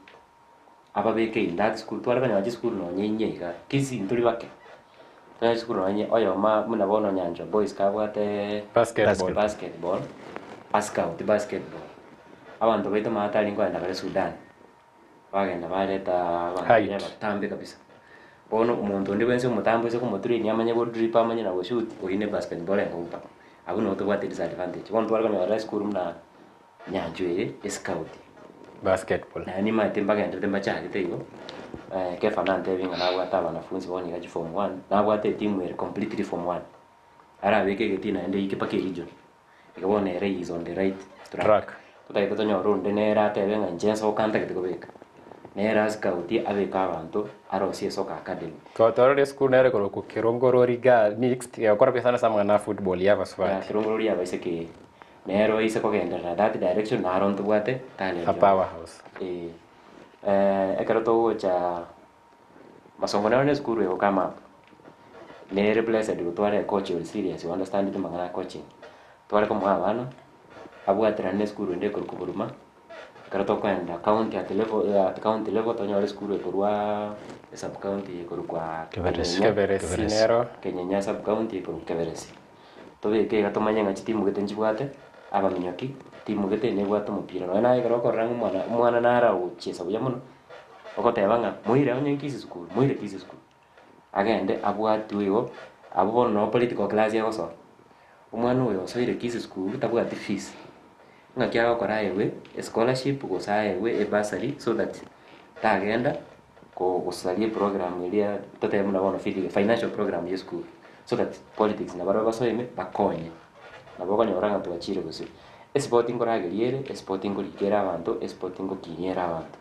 ababeke in that school, tware konyora chisukuru nonye inye iga, kisii ntori bake, tonyore chisukuru nonye inye, oyomo buna bono Nyanchwa Boys kabwate Basketball. basketball, ascout basketball, abanto baito maate arenge kogenda bare Sudan, Bagenda bareta abanto Height. baria abatambe kabisa. Bono omonto onde bwensi omotambe ase komotrain amanye godrip amanye na goshoot, oyio ne basketball enkong'u mpaka. Abwo nabo tobwate disadvantage. Bono tware konyora esukuru buna nyanchwa eye, escout. Basketball. Naende nimanyete mbagenderete mbachagete igo, Kefa nantebie ng'a nabwate abanafunzi bono iga chiform one, nabwate etimu ere completely form one. Arabeke egetii naende eike mpaka eregion. Igo bono ere he is on the right track. Track. Totagete tonyore onde nere atebe ng'a inche nsoka ntagete kobeka. Nere ascout abeke abanto arosie esoka academy. Twarorire esukuru nere korokwa Kerongorori Girl Mixed egokora buya sana ase amang'ana a football ya abasubati. Kerongorori yabaiseke eye. Nero aise kogenderera that direction naro ntobwate talent. A powerhouse. Eh, ekero togocha Masongo nero ne esukuru ego come up, nere blessed gotwara ecoach ore serious o understandete amang'ana a coaching. Tware komoa abana, abwaterane na esukuru ende ekorokwa Buruma, ekero tokoenda county at level at county level tonyore esukuru ekorwa esub county ekorokwa Keberesi. Kenyenya, Keberesi Keberesi. nero. Kenyenya sub county ekorokwa Keberesi. Tobeke iga tomanye ng'a chitimu gete nchibwate, abaminyoki, timu gete nebwate omopira. Nonye naye ekero okorora ng'a omwana omwana nare agochiesa buya mono, ogoteba ng'a moire onye Kisii school, moire Kisii school, agende abwatwe igo, abwo bono nabo political class egosoa. Omwana oyo osoire Kisii school tabwati fees, ng'aki agokora aegwe escholarship gose aegwe ebursary so that tagenda ko gosaria eprogram eria totebe buna bono feeding financial program ya esukuru, so that politics nabarabwo basoe ime bakonye. Nabo okonyora ng'a twachire gose. Esport nkorageria ere, esport nkorika ere abanto, esport ngokinia ere abanto.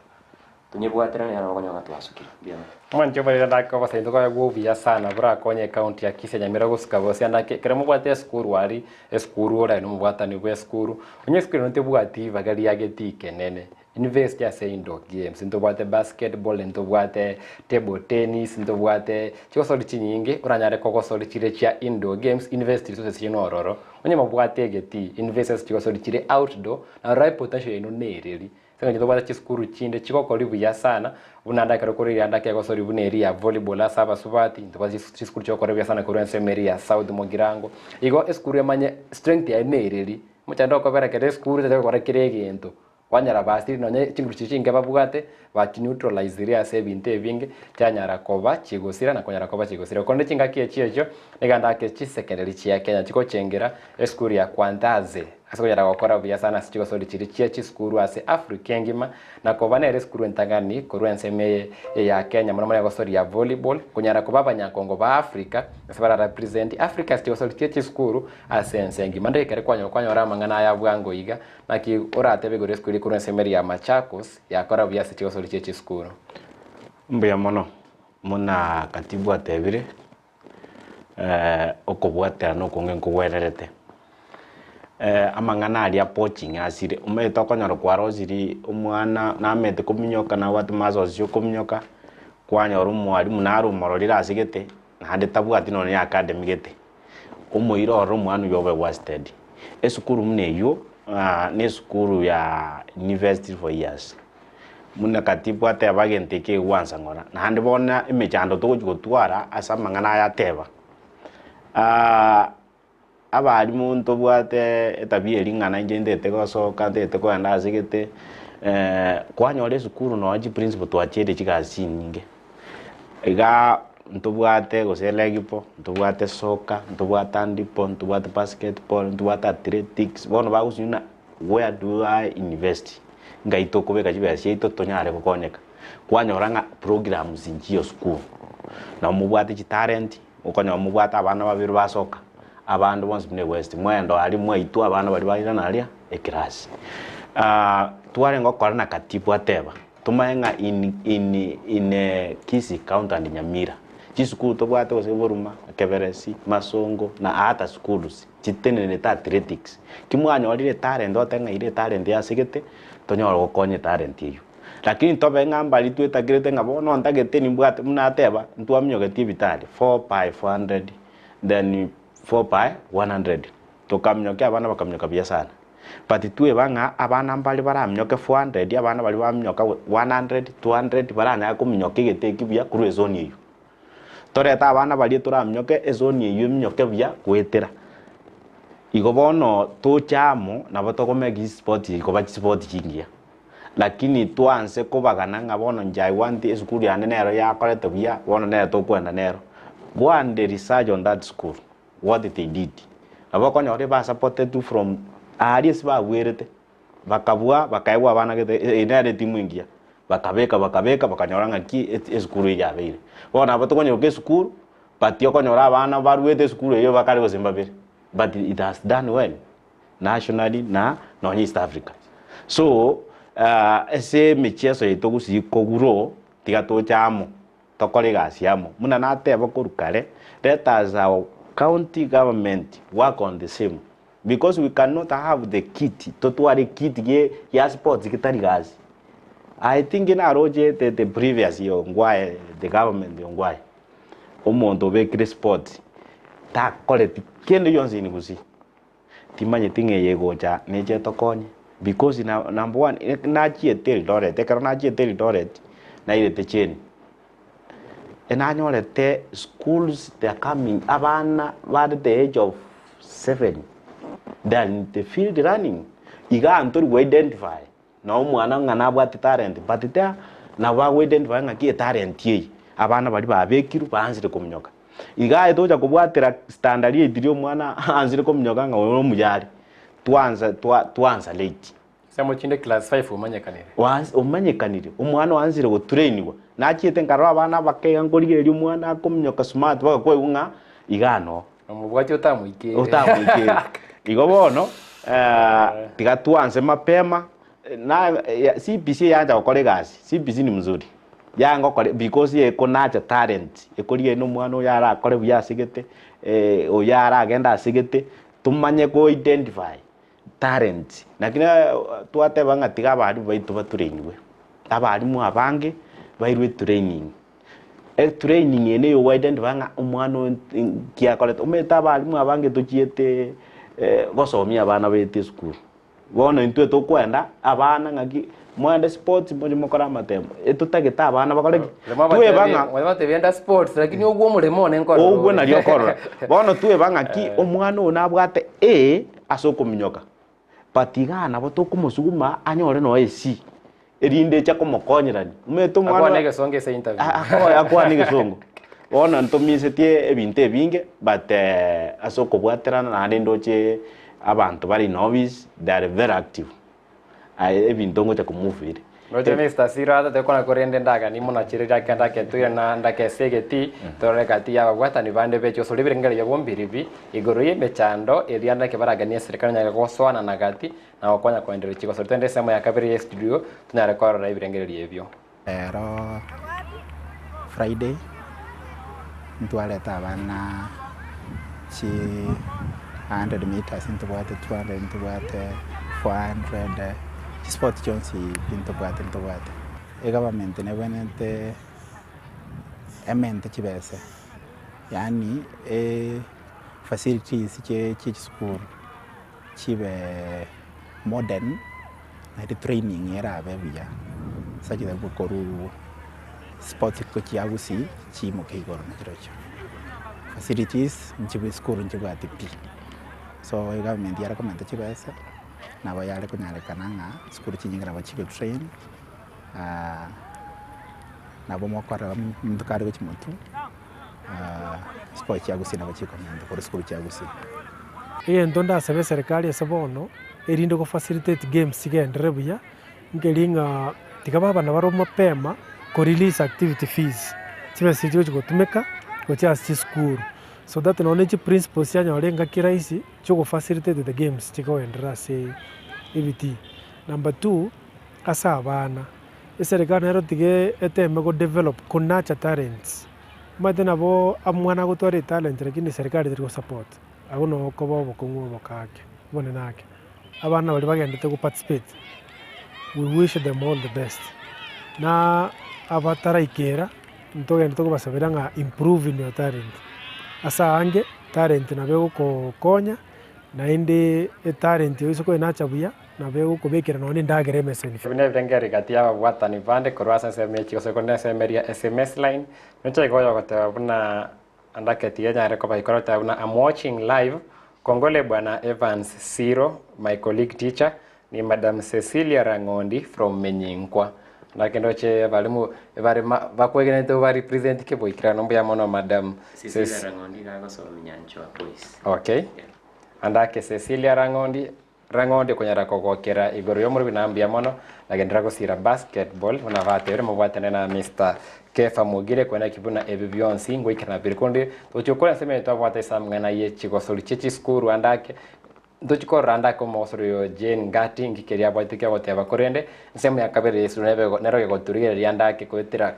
Tonyebwaterane nabo okonyora ng'a twasukire. Mbuya mono. Mwanche oborere ndake obosainto koegwa obuya sana borakonye ecounty ya Kisii Nyamira gosuka bosio ande ake ekero mobwate esukuru aria esukuru ore nomobwatani bwa esukuru onye esukuru ero tebwati ribaga riagete ikenene invest ase indoor games ntobwate basketball ntobwate table tennis ntobwate chigosori chinyinge oranyare kogosori chire chia indoor games invest resources chiaino ororo onye mobwate egetii invest ase chigosori chire outdoor na rora epotential yaino nereri. Ase eng'encho tobwate chisukuru chinde chigokori buya sana, buna ande ekero kore rianda kegosori buna eria ya volleyball ase abasubati, ntobwate chisukuru chigokora buya sana korwa ensemo eria ya South Mugirango. Igo esukuru emanye strength yaye nereri, omochando okobera kera esukuru tari gokora kera egento, kwanyora basiri nonye chinguru chiria chinke babwate, bachineutralizire ase ebinto ebinge, chianyara koba chigosira na konyara koba chigosira. Korende chingaki echio echio, nigo ande ake chisekendari chia Kenya chigochengera esukuru ya Kwandaze. Ase konyara gokora buya sana ase chigosori chiria chie chisukuru ase Africa engima, na koba nere esukuru entang'ani korwa ensemo eye ya Kenya mono mono egosori ya volleyball, konyara koba abanyankongo ba Africa ase bara represent Africa ase chigosori chie chisukuru ase ense engima. Ndege ekero kwanyora kwanyora amang'ana aya bwango iga, naki oratebe igoro esukuru eye korwa ensemo eria ya Machakos yakora buya ase chigosori chie chisukuru. Mbuya mono, buna Katibu atebire, okobwaterana okonge nkogwenerete. Amang'ana aria poaching asire, omanyete okonyora kwarosirie omwana namanyete kominyoka nabwate muscles chia okominyoka, kwanyora omwalimu nare omororire ase gete, naende tabwati nonye na academy gete, omoire ororo omwana oywo obe wasted. Esukuru buna eywo, na esukuru ya university for years. Buna katibu ateba egento eke egwansa ng'ora, naende bono emechando togochia gotwara ase amang'ana aya ateba. Abalimu ntobwate etabia eria ng'a nainche ntete gosoka, ntete kogenda ase gete, kwanyora esukuru nonye chiprinciple twachiire chigasi chinyinge. Igaa ntobwate gose legipo, ntobwate soka, ntobwate handball, ntobwate basketball, ntobwate athletics, bono bagosinywa ng'a where do I invest? Ngai tokobeka chibesa chiaito tonyare gokonyeka. Kwanyora ng'a programs nchiyo sukuru, nabo mobwate chitalent, okonyora mobwate abana babere basoka, abande bonsi buna ewest, mwagenda aria mwaitwa abana baria bairana aria eclass. Twarenge gokora na katibu ateba, tomanye ng'a in in in Kisii county and Nyamira, chisukuru tobwate gose Boruma, Keberesi, Masongo na ata schools. Chitenenete athletics, ki mwanyorire etalent otebe ng'a ire etalent ase gete, tonyore gokonya etalent eywo. Lakini tobe ng'a mbari twetakerete ng'a bono ntagete nimbwate buna ateba, ntwaminyogetie ebitari 4 by 400 then 4 by 100, tokaminyokia abana bakaminyoka buya sana. But tweba ng'a abana mbare baraminyoke 400 abana baria baminyoka 100, 200 baranyare kominyoka egete eki buya korwa ezone eywo. Torete abana baria toraminyoke ezoni eyio eminyoke buya goetera. Igo bono toche amo nabo togomake chisipoti echi koba chisipoti chingiya. Lakini twanse kobagana ng'a bono inche I want esukuru yane nero yakorete buya bono nere tokoenda nero. Go and research on that school what they did. Nabo okonyora ebasapotetwe from aria ase babwerete. Bakabua, bakaegwa abana gete, eye nere etimu engiya. Bakabeka, bakabeka, bakanyora ng'aki esukuru eye yabeire. Bono nabo tokonyeroka esukuru, but okonyora abana baruete esukuru eyio bakare gose mbabere. But it has done well, nationally na nonye East Africa. So, ase emicheso yaito gusii kogrow, tiga toche amo, tokore egasi amo. Buna nateba korwa kare, let us our county government work on the same. Because we cannot have the kit, totware ekit gie gia sports getari gasi. I think naroche the, the previous year Ongwae, the government Ongwae, omonto obekire sports, takoreti kende gionsi in Gusii. Timanyeti ng'a eye egocha neche etokonye, because na number one, nachiete Eldoret, ekero nachiete Eldoret, nairete chain. Enanyorete schools they are coming abana bare the age of 7 they are in the field running iga ntori go identify na omwana ng'a nabwate talent but there nabo bago identify ng'aki etalent eye abana baria babekirwe baansire kominyoka. Iga aye tocha kobwatera standard eight riria omwana aansire kominyoka ng'a oyo nomuyare twansa twansa late. Ensemo chinde class 5 omanyekanire. Oans omanyekanire, omwana oansire gotrainigwa. Nachiete nkarora abana abake iga nkorigereria omwana akominyoka smart mpaka kwaigwa ng'a igaa noo. Omobwati otamoikeire. Otamoikeire. Igo bono, tiga twanse mapema, na CBC eyancha gokora egasi, CBC ni mzuri, yanga gokora because ekonacha talent, ekorigereria na omwana oyo arakore buya ase gete, oyo aragende ase gete, tomanye ko identify. Talent. Naki twateba ng'a tiga abalimu baito batrainigwe, abalimu abange bairwe etraining, etraining eye neye ogo identify ng'a omwana oyo nki akorete. Omanyete abalimu abange tochiete gosomia abana baito esukuru, bono intwe tokoenda abana ng'aki moende sports moche mokore amatemo, etotagete abana bakore ki? Tweba ng'a Mwatebia enda sports lakini ogwo omoremo one nkorora ogwo ore. nario okorora. Bono tweba ng'aki omwana oyo nabwate A ase okominyoka, but igaa nabo tokomosuguma anyore noe C, erinde eche komokonyerania. Omanyete omwana Akwane egesongo ase interview. Akwane egesongo. Bono ntomisetie ebinto ebinge but ase okobwaterana naende ndoche. Abanto bare in office, they are very active. Aye ebinto ngocha komove bire. Roche Mister Siro atate kona korende ndagani monachireria ake ndaketoire na ndakese egetii, torore gati y'ababwatani bande be chiosori ebirengererio bombiribi, igoro y'emechando eria ndake baraganie eserekari onyare gosoanana gati na gokonya koendereria chigosori. Togende ensemo ya kabere ye studio tonyare korora ebirengererio ebio. Ero Friday, ntwarete abana chi 100 meters ntobwate 200 ntobwate 400, chisport chionsi pi ntobwate ntobwate. Egovernment nebwenerete emente chibese, yaani facilities chie chisukuru chibe modern. Naende training erabe buya ase chitabu korwa sports gochia gusii chiimoke igoro nachirochio. Facilities nchibe esukuru nchibwati pi, so egovernment yare komenta chibesa nabo yare konyarekana ng'a chisukuru chinyinge nabo chigo train nabo mokorora omonto kare gochia motwe sports chia gusii nabo chikomenta korwa esukuru chia gusii. Egento ndasabe eserekari ase bono, erinde go facilitate games chigenderere buya, nkeri ng'a tiga babana bare mapema ko release activity fees, chibesa echi chigochi gotumeka gochia ase chisukuru, so that nonye chi principals chianyora engaki rahisi chio go facilitate the games chigoenderera ase ebitii. Number two, ase abana, eserekari nero tiga eteme go develop, ko nurture talents, omanyete nabo omwana agotwara etalent lakini serikali teri go support. Agwo noo okoba obokong'u oboke ake, obonene ake. Abana baria bagendete go participate, we wish them all the best. Na abataraikera, ntogendete kobasabera ng'a improve in your talent. Ase aange, talent nabo egokokonya, naende etalent oise koenacha buya, nabo egokobekera nonya na endagera emeseni. Ebi nebirengeri gati y'ababwatani bande korwa ase ensemo ye chigoso korende ensemo eria SMS line, noche iga oyogoteba buna Andake tiga nyare koba ikoro goteba buna am watching live Kongole bwana Evans Siro my colleague teacher ni madam Cecilia Rang'ondi from Menyinkwa. Andake ndoche abalimu bare ma bakwegenete oba represent keboikeranu mbuya mono madam Cecilia Ceci Rang'ondi iga agosomia Nyanchwa Boys. Okay. Yeah. Andake Cecilia Rang'ondi Rang'ondi okonyara kogokera igoro y'omorobi na mbuya mono, na genderera gosiira basketball buna batebire mobwatane na Mister Kefa Mogire koeneki buna ebi bionsi ngoikerana bire. Korende togochia gokora ensemo eye twabwate ase amang'ana ye chigosori chie chisukuru ande ake, ntochi korora ande ake omogosori oyo Jane Ngati nki keria abwate kiagoteba korende ensemo ya kabere yesu nebe nero egoturigereria ande ake goetera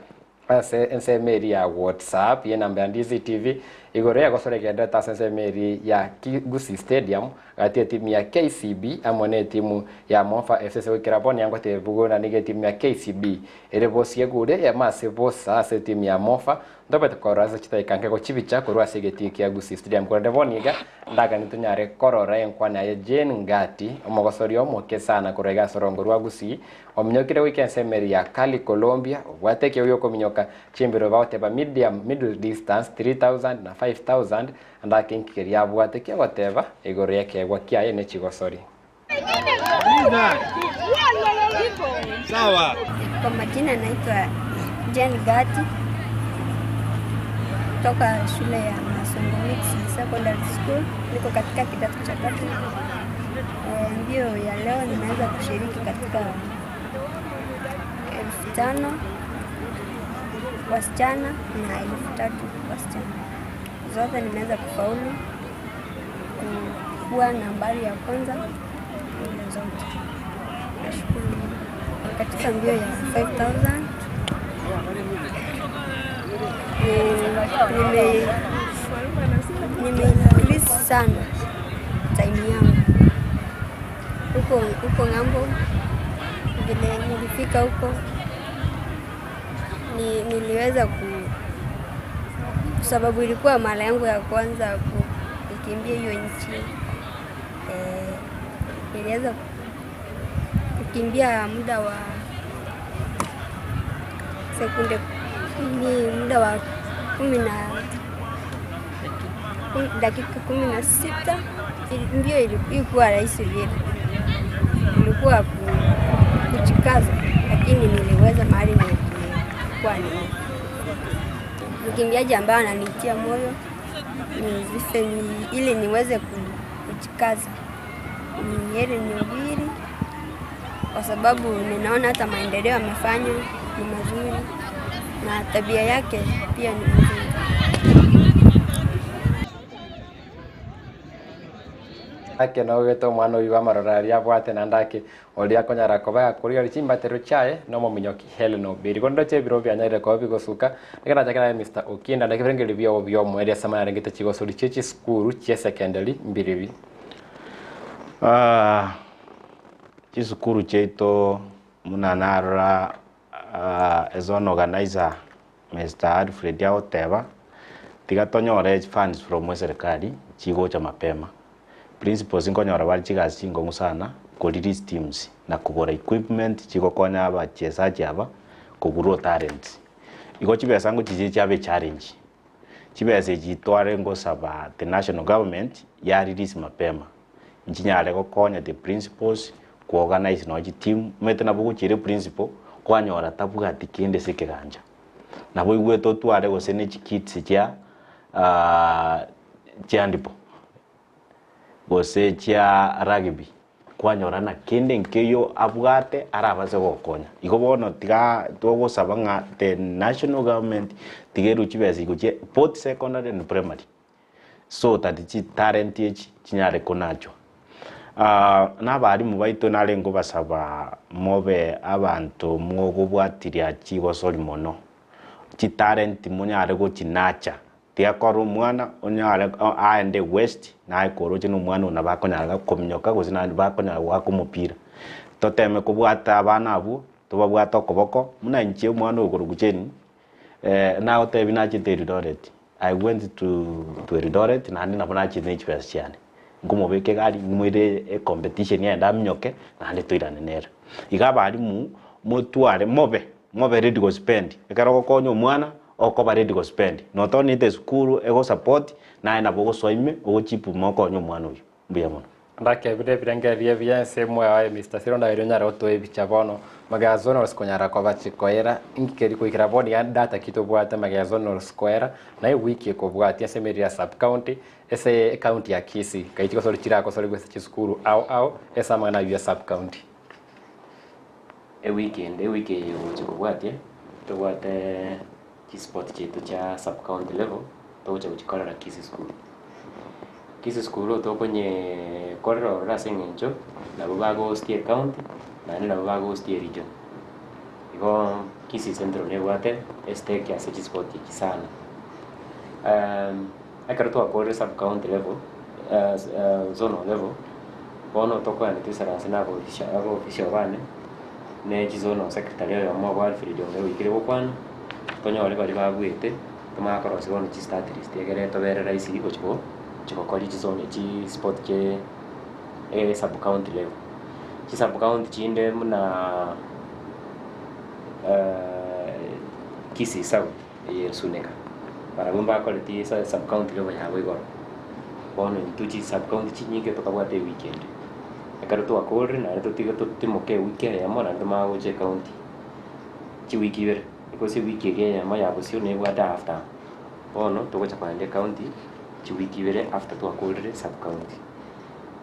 Ase ensemo eria ya WhatsApp y'enamba ya Ndizi TV, igoro y'egosora egenderete ase ensemo eria ya Gusii Stadium, gati y'etimu ya KCB amo n'etimu ya Mofa FC ase goikera bono yangotebia buna nigo etimu ya KCB ere bosie egure eyemo ase bosa ase etimu ya Mofa. Ntobwate korora ase chidakika nke gochibicha korwa ase egetii kia Gusii Stadium korende bono iga ndaganie tonyare korora enkwana yaye Jane Ngati omogosori omoke sana korwa iga ase orongo rwa Gusii Ominyokire goika ensemo eria ya Cali, Colombia, obwate ekeegwa gi'okominyoka chimbero bagoteba medium, middle distance, 3000 na 5000, ande ake inki keria abwate ki'ogoteba igoro y'ekeegwa kiaye ne chigosori. Kwa majina naitwa Jane Gati kutoka shule ya Masongo Mixed Secondary School, niko katika kidato cha tatu. Mbio ya leo nimeweza kushiriki katika 5000 wasichana na 3000 wasichana. Zote nimeweza kufaulu kuwa nambari ya kwanza mbio zote. Nashukuru Mungu. Katika mbio ya 5000 nime nime increase sana time yangu huko huko ng'ambo. Vile nilifika huko ni, niliweza ku sababu ilikuwa mara yangu ya kwanza kukimbia hiyo nchi eh, niliweza kukimbia muda wa sekunde ni muda wa kumi na dakika 16. Mbio ilikuwa rahisi vile, ilikuwa kujikaza, lakini niliweza mahali nilikuwa ni mkimbiaji ambaye ananitia moyo ni, ili niweze kujikaza. Ni Hellen Obiri kwa sababu ninaona hata maendeleo amefanya ni mazuri na tabia yake pia ni nzuri. Ake nogete omwana oywo amarora aria abwate naende ake oria akonyara koba gakorigereria chimbatero chiaye na omominyoki Hellen Obiri. Korende ebiro bianyarire koba bigosuka, nigo nachakire naye Mr Okinda naki ebirengererio biago bia omoerio ase amang'ana arengete chigosori chie chisukuru chia secondary mbiribi. Chisukuru chiaito buna narora as an organizer Mister Alfred agoteba, tiga tonyore funds from eserikari chigocha mapema. Principals nkonyora bare chigasi chinkong'u sana ko release teams na kogora equipment chigokonya abachesaji aba ko grow talents. Igo chibesa ngochiche chiabe echallenge. Chibesa echi tware ngosaba the national government ya release mapema nchinyare gokonya the principals ku organize nonye chiteam, omanyete nabo ogochiera eprinciple kwanyora tabwati kende ase ekegancha. Nabo oigwete otware gose ne chikits chia chia handball gose chia rugby kwanyora ng'a kende nkeiyo abwate arabase gokonya. Igo bono tiga togosaba ng'a the national government tiga erwe chibesa gochia both secondary and primary so that chitalent echi chinyare konachwa. Na abalimu baito nare nkobasaba mobe abanto mogobwatiria chigosori mono, chitalent monyare gochinacha Tiga korora omwana onyare aende west naye koroche na omwana oyo nabo akonyara kominyoka gose naende bakonyara goaka omopira. Toteme kobwata abana abwo, tobabwate okoboko, buna inche omwana oyo okorokwa Jane, nagotebia nachete Eldoret, I went to to Eldoret naende nabo nachete ne chibesa chiane. Nkomobeka egari, ng'imoire ecompetition aende aminyoke, naende toirane nere. Iga abalimu, motware mobe, mobe ready gospend, ekero ogokonya omwana, Okoba ready go spend not only the school ego support naye nabo ogosoa ime ogochipuma okonye omwana oyio. Mbuya mono. Ndakebire ebirengererio ebiya ense emoyo aye Mister Siro ndaerio onyare gotoa ebicha bono magega zonals konyara koba chikoera inki keri goikera bono iga data ki tobwate magega zonals koera na ewiki ekobwatia ase emeriri ya sub county ase ecounty ya Kisii nkai chigosori chiragosorigwe ase chisukuru ao ao ase amang'ana aywo ya sub county. Ewiki ende, ewiki eye egocha kobwatia, tobwate chisport chiaito chia sub county level, togocha gochikorera Kisii school. Kisii school tokonyeeee korera ororo ase eng'encho, nabo bagohostia ecounty, naende nabo bagohostia eregion. Igoo Kisii central nebwate estake ase chisport echi sana. Ekero twakorire sub county level, zonal level, bono tokoenda toisaranse na abaofisa abaofisa bane, ne chizonal secretary oyomo obo Alfred Ong'e oikire gokwana, tonyore baria babuete, tomanye korosia bono chistart list egere tobere rahisi gochi go gochi gokoria chizone chisport chie esub county level. Chisub county chinde buna Kisii South. eye Suneka. Barabwo mbakoreti esa sub county level yabo igoro. Bono intwe chi sub county chinyinge tokabwata ewiki ende. Ekero twakorire naende totige totimoke ewiki eyemo naende tomanye gocha ecounty chiwiki ibere, because ewiki eria eyemo ya bosio nebwate half term. Bono togocha kogenda ecounty chiwiki ibere after twakorire sub county.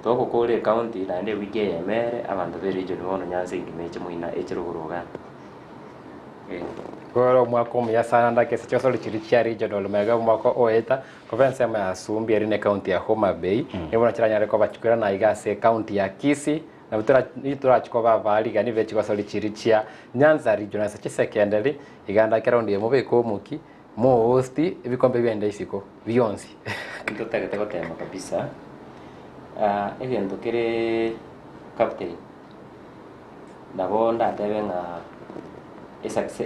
Togokora ecounty naende ewiki eyemo ere abanto ba eregion bono Nyanza engima eche moina eche rogoro igaa. Kore omwaka omuya sana ndake ase chigosori chiria chia regional magega omwaka oeta koba ensemo ya Sumbi eri ne county ya Homa Bay nigo bono chiranyare koba chikorana iga ase county ya Kisii nabo tora nigo torachi koba abarigani be chigosori chiria chia Nyanza regional ase chisecondary iga ndake raundi eye mobeke omoki mohost ebikombe biaende isiko bionsi. Ntotagete gotema kabisa, egento kere captain. Nabo ndatebe ng'a esucce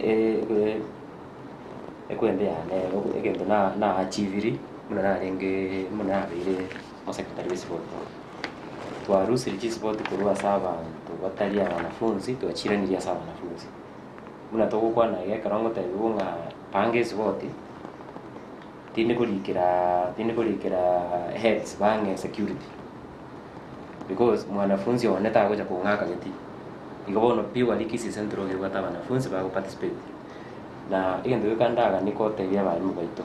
ekwende yane egento na na achieviri buna narenge buna nabeire omosecretary bwa esport. Twarusire chisport korwa ase abanto batari abanafunzi twachiranirie ase abanafunzi. Buna togokwana iga ekero ngotebiwa ng'a panga esipoti, tindi korikera tindi korikera heads bang'e security. Because mwanafunzi one tagocha kong'aka geti, igo bono pi gwaria Kisii Central iga ebwate abanafunzi bago participate. Na egento geka ndaganie kotebia abalimu baito,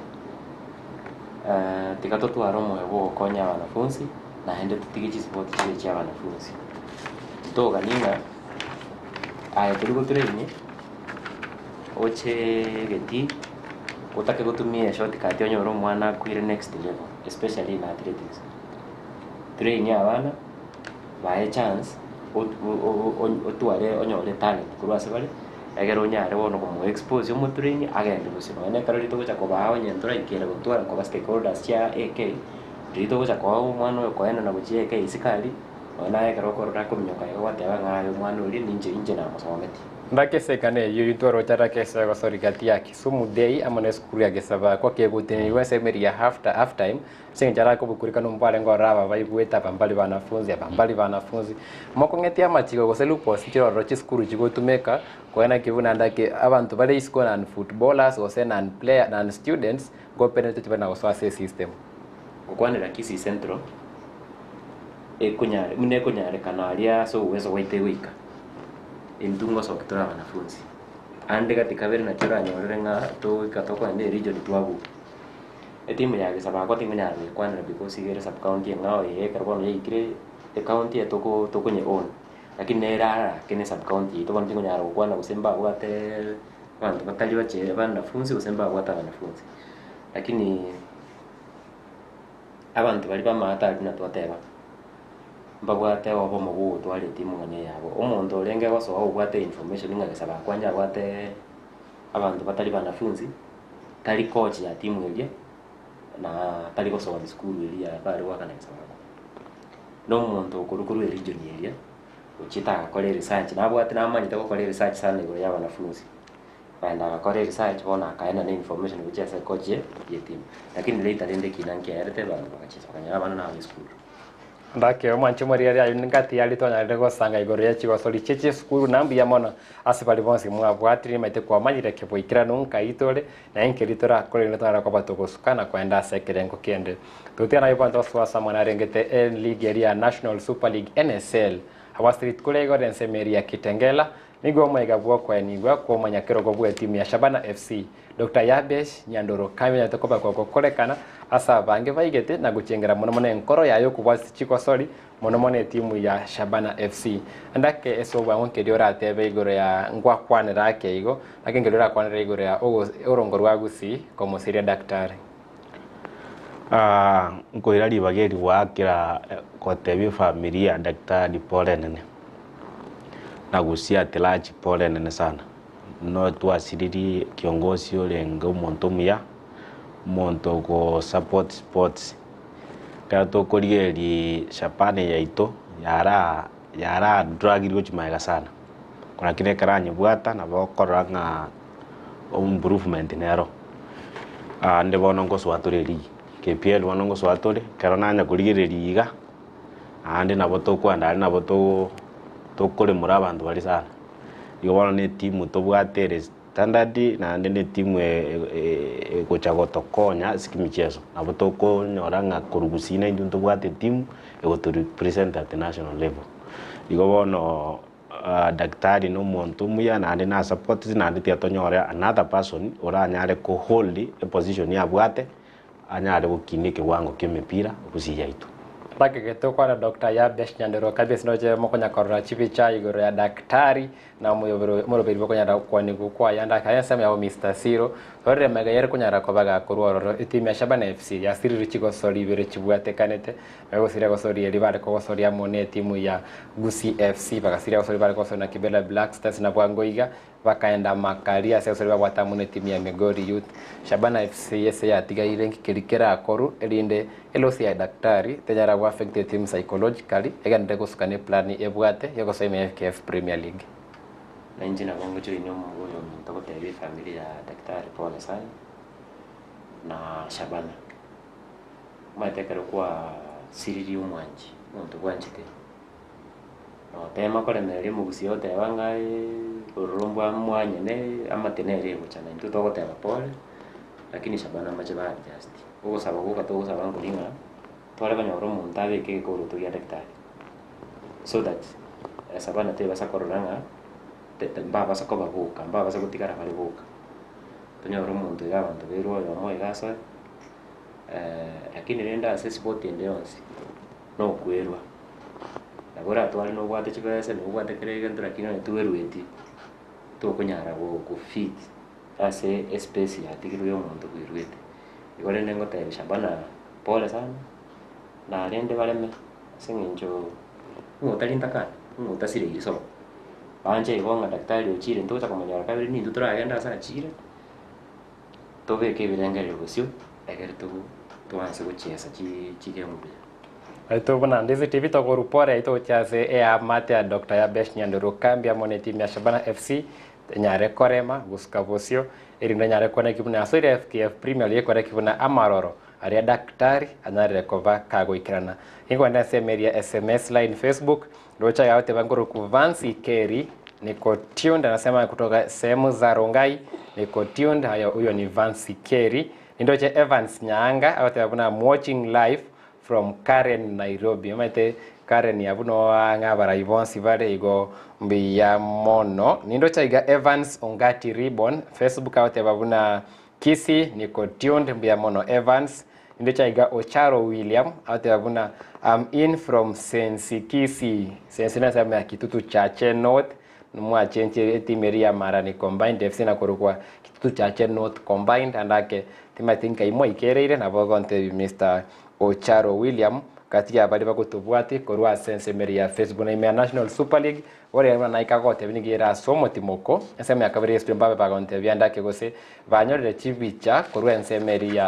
tiga totware omoyo bwa ogokonya abanafunzi. Naende totige chisipoti chibe chia abanafunzi. Titogani ng'a aye tori gotrain oche egetii otake gotumia eshortcut onyore omwana akwire next level especially in athletics. Train abana bae chance ot- o- o- otware onyore etalent korwa ase bare, egere onyare bono komo expose omotrain agende bosio. Nonye na ekero riria togocha kobaa onye ntoraikere gotwara koba stakeholders chia AK, riria togocha koa omwana oyo koenana gochia AK isiko aria, nonye naye ekero okorora akominyoka iga gwateba ng'a aye omwana oria ninche inche namosometi. Ndakeseka neyio intwe oroche ndakeseka gosori gati ya Kisumu Day amo na esukuru ya Gesabakwa kegotenenigwa ase emeri ya half half time ase eng'encho arakobukurikana ombarenge ororo aba baigwete aba mbari banafunzi aba mbari banafunzi. Mokong'etie amachiko gose loopholes nchire ororo chisukuru chigotumeka koena ki buna ndake abanto bare isiko non footballers gose non player non students ngopenerete chibe na gosoa ase esystem. Gokwanera Kisii Central ekonyare buna ekonyarekana aria ase oboweso bwaito egoika, intwe ngosoki tore abanafunzi. Ande gati kabere nakio oranyorere ng'a togoika tokoenda eregion twabuga. Etimu ya Gesabakwa tingonyara koyekwanera because iga ere sub county eng'ao eye ekero bono yaikire ecounty eye toko tokonye own, lakini nere arake ne sub county yaito bono tingonyara gokwana gose mbabwate abanto batari bache banafunzi gose mbabwate abanafunzi. Lakini abanto baria bamaate aria buna twateba, mbabwate obomo bwa ogotwara etimu ng'a neyabo. Omonto orenge gosoa obwate information ng'a Gesabakwa onye abwate abanto batari banafunzi, tari coach ya timu eria, na tari gosoa esukuru eria ya bare goakana Gesabakwa. Na omonto okorwa korwa eregion eria, ochiete agakora eresearch, nabwate namanyete gokora eresearch sana igoro ya abanafunzi. Naende agakora eresearch bono akaenana information gochia ase ecoach ye etimu. Lakini later rende ekina nkiaerete abanto bagachesa bakanyora abana na abe esukuru. Ndake omwanche omorigereria ayio ngati aria twanyarire gosanga igoro ye chigosori chie chisukuru na mbuya mono ase baria bonsi mwabwatire nimaete kwamanyire keboikeranu nkai tore na enkeri torakore rende tonyare koba togosuka na koenda ase ekerengo kende. Totiga naye bono tosoa ase amang'ana arengete e league eria ya National Super League NSL abwo ase rituko ria igoro ensemo eria ya Kitengela Nigo omoyega bw'okoenigwa kw'omonyakerogo bw'etimu ya Shabana FC, Doctor Yabesh Nyandoro kamenyete koba gogokorekana ase abange baigete na gochengera mono mono enkoro yaye okobwatisia chigosori mono mono etimu ya Shabana FC. Ndake ase obwango nkeria oratebe igoro ya ngwakwanera ake igo, naki nkeria orakwanere igoro ya orongo rwa Gusii komosiria Daktari. Nkoira ribaga eri goakera gotebia efamiri ya daktari pole nene, na gusii at large pole nene sana. No twasiririe kiongozi orenge omonto omuya, omonto ogo support sports. Ekero tokorigereria Shabana yaito yara yara dragirwe gochia magega sana, lakini ekero anyebwata nabo okorora ng'a improvement nero. Ande bono ngosoa tore erigi, KPL bono ngosoa tore, ekero nanya korigereria iga, naende nabo tokoenda aria nabo too tokoremora abanto baria sana. Igo bono na etimu tobwate ere standard naende na etimu egocha gotokonya ase kimicheso. Nabo tokonyora ng'a korwa gusii naintwe ntobwate etimu egoto represent at national level. Igo bono Daktari na omonto omuya naende na supports naende tiga tonyore another person oranyare ko hold eposition abwate anyare gokinia ekewango kia emepira gusii yaito. Ndakegete okwana Doctor Yabesh Nyanderwa kabisa ndoche mokonya korora chibicha igoro ya daktari na omoroberi bokonyara kwanigwa kwaya ndake aye ensemo yabo Mister Siro torore magega yare konyara koba gakorwa ororo etimu ya Shabana FC yasirire chigosori ibere chibwatekanete Bagosiria gosoria erio bare kogosoria amo netimu ya Gusii FC, bagasiria gosoria bare kogosoria na Kibera Black Stars na bwango iga bakaenda makari ase gosoria babwate amo netimu ya Migori Youth. Shabana FC ase yatigaire nki keria kerakorwe erinde elosi ya Daktari tenyara go affect etimu psychologically egenderere gosuka ne plan ebwate yogosoa ime ya FKF Premier League. Na inche nabo ngochoinia omongo oyo ominto gotebia efamiri ya Daktari pole sana na Shabana. Omanyete ekero kwasiririe omwanchi, omonto bwanchete, notema koremereria omogusii oteba ng'a ororo mbwa mwanyene amate nere egocha na intwe togoteba pole, lakini Shabana mbache ba adjust. Ogosaba goka togosaba nkori ng'a, tware konyora omonto abeke egekoroto gia daktari, so that Shabana tebasa korora ng'a te- te mbabasa koba boka, mbabasa gotigara bare boka. Tonyore omonto iga abanto bairwe oyomo iga asoe. Lakini rende ase espoti ende yonsi, Na okwerwa, nabo oratware nobwate chibesa, nobwate kera egento lakini onye twerweti, tokonyara go gofit ase espace yatigirwe ya omonto bwerwete. Igo rende ngotebia Shabana pole sana, narende bareme ase eng'encho ng'a otari ntakana, ng'a otasireiri sobo. Banche igo ng'a daktari ochire ntogocha komonyora kabere nintwe toragende ase achire, tobeke ebirengererio bosio, ekero togo toanse gochiesa chi chigame buya. Aito buna Ndizi TV tokorupora yaito gochia ase eamate ya Dr. Yabesh Nyandoro Kambi amo na etimu ya Shabana FC enyare korema gosuka bosio erinde enyare koneki buna yasoire FKF Premier League ekoreki buna amaroro aria daktari anyarire koba kagoikerana. Nigo ase email ya SMS line Facebook Rocha yao Nguruku Vansi Kerry niko tuned, anasema kutoka sehemu za Rongai niko tuned. Hayo, huyo ni Vansi Kerry. Nindoche Evans Nyaanga agoteba buna I'm watching live from Karen Nairobi. Omanyete Karen yabuno ang'a abarai bonsi bare igo mbuya mono. Nindoche iga Evans Ongati Ribbon Facebook agoteba buna Kisii niko tuned mbuya mono Evans. Nindoche iga Ocharo William agoteba buna I'm in from Sensi Kisii. Sensi na ensemo ya Kitutu Chache North mwachenchire etimu eria ya Marani Combined FC na korokwa Kitutu Chache North Combined andake timanyeti nkai mwaikereire nabo ogontebi Mr. Ocharo William kati ya baria bagotobwati korwa ase ensemo eria ya Facebook na ime ya National Super League ore buna naika gotebi nigo ere ase omotimoko ensemo ya kabere yestudio mbabe bagontebia ndake gose banyorire chibicha korwa ensemo eria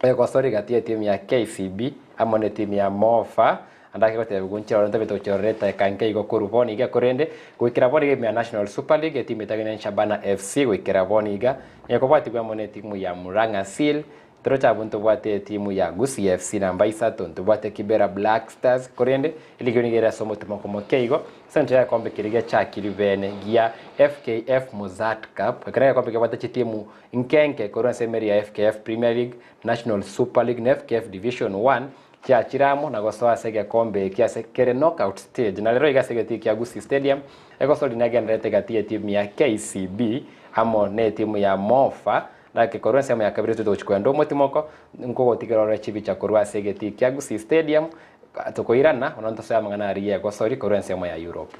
ya egosori gati ya etimu ya KCB amo na etimu ya Mofa andake goteba gonchira ntabete gochororeta ekanke igo korwa bono iga korende goikera bono iga ime ya National Super League etimu etagene Shabana FC goikera bono iga nekobwatigwa amo na etimu ya Murang'a Seal torochabu ntobwate etimu ya Gusii FC namba isato ntobwate Kibera Black Stars korende eligio nigo ere ase omotimoko moke igo ase eng'encho ya egekombe keria giachakiri bene gia FKF Mozzart Cup ekero egekombe kebwate chitimu nkenke korwa ase emeri ya FKF Premier League, National Super League na FKF Division 1 chiachire amo na gosoa ase egekombe eki ase kere knockout stage na rero iga ase egetii kia Gusii Stadium egosori negendererete gati ya etimu ya KCB amo na etimu ya Mofa nake korwa ensemo ya kabere togochi kwenda omotimoko nkogotigera ore chibicha korwa ase egetii kia Gusii Stadium tokoirana bono ntosoe amang'ana aria egosori korwa ensemo ya Europe.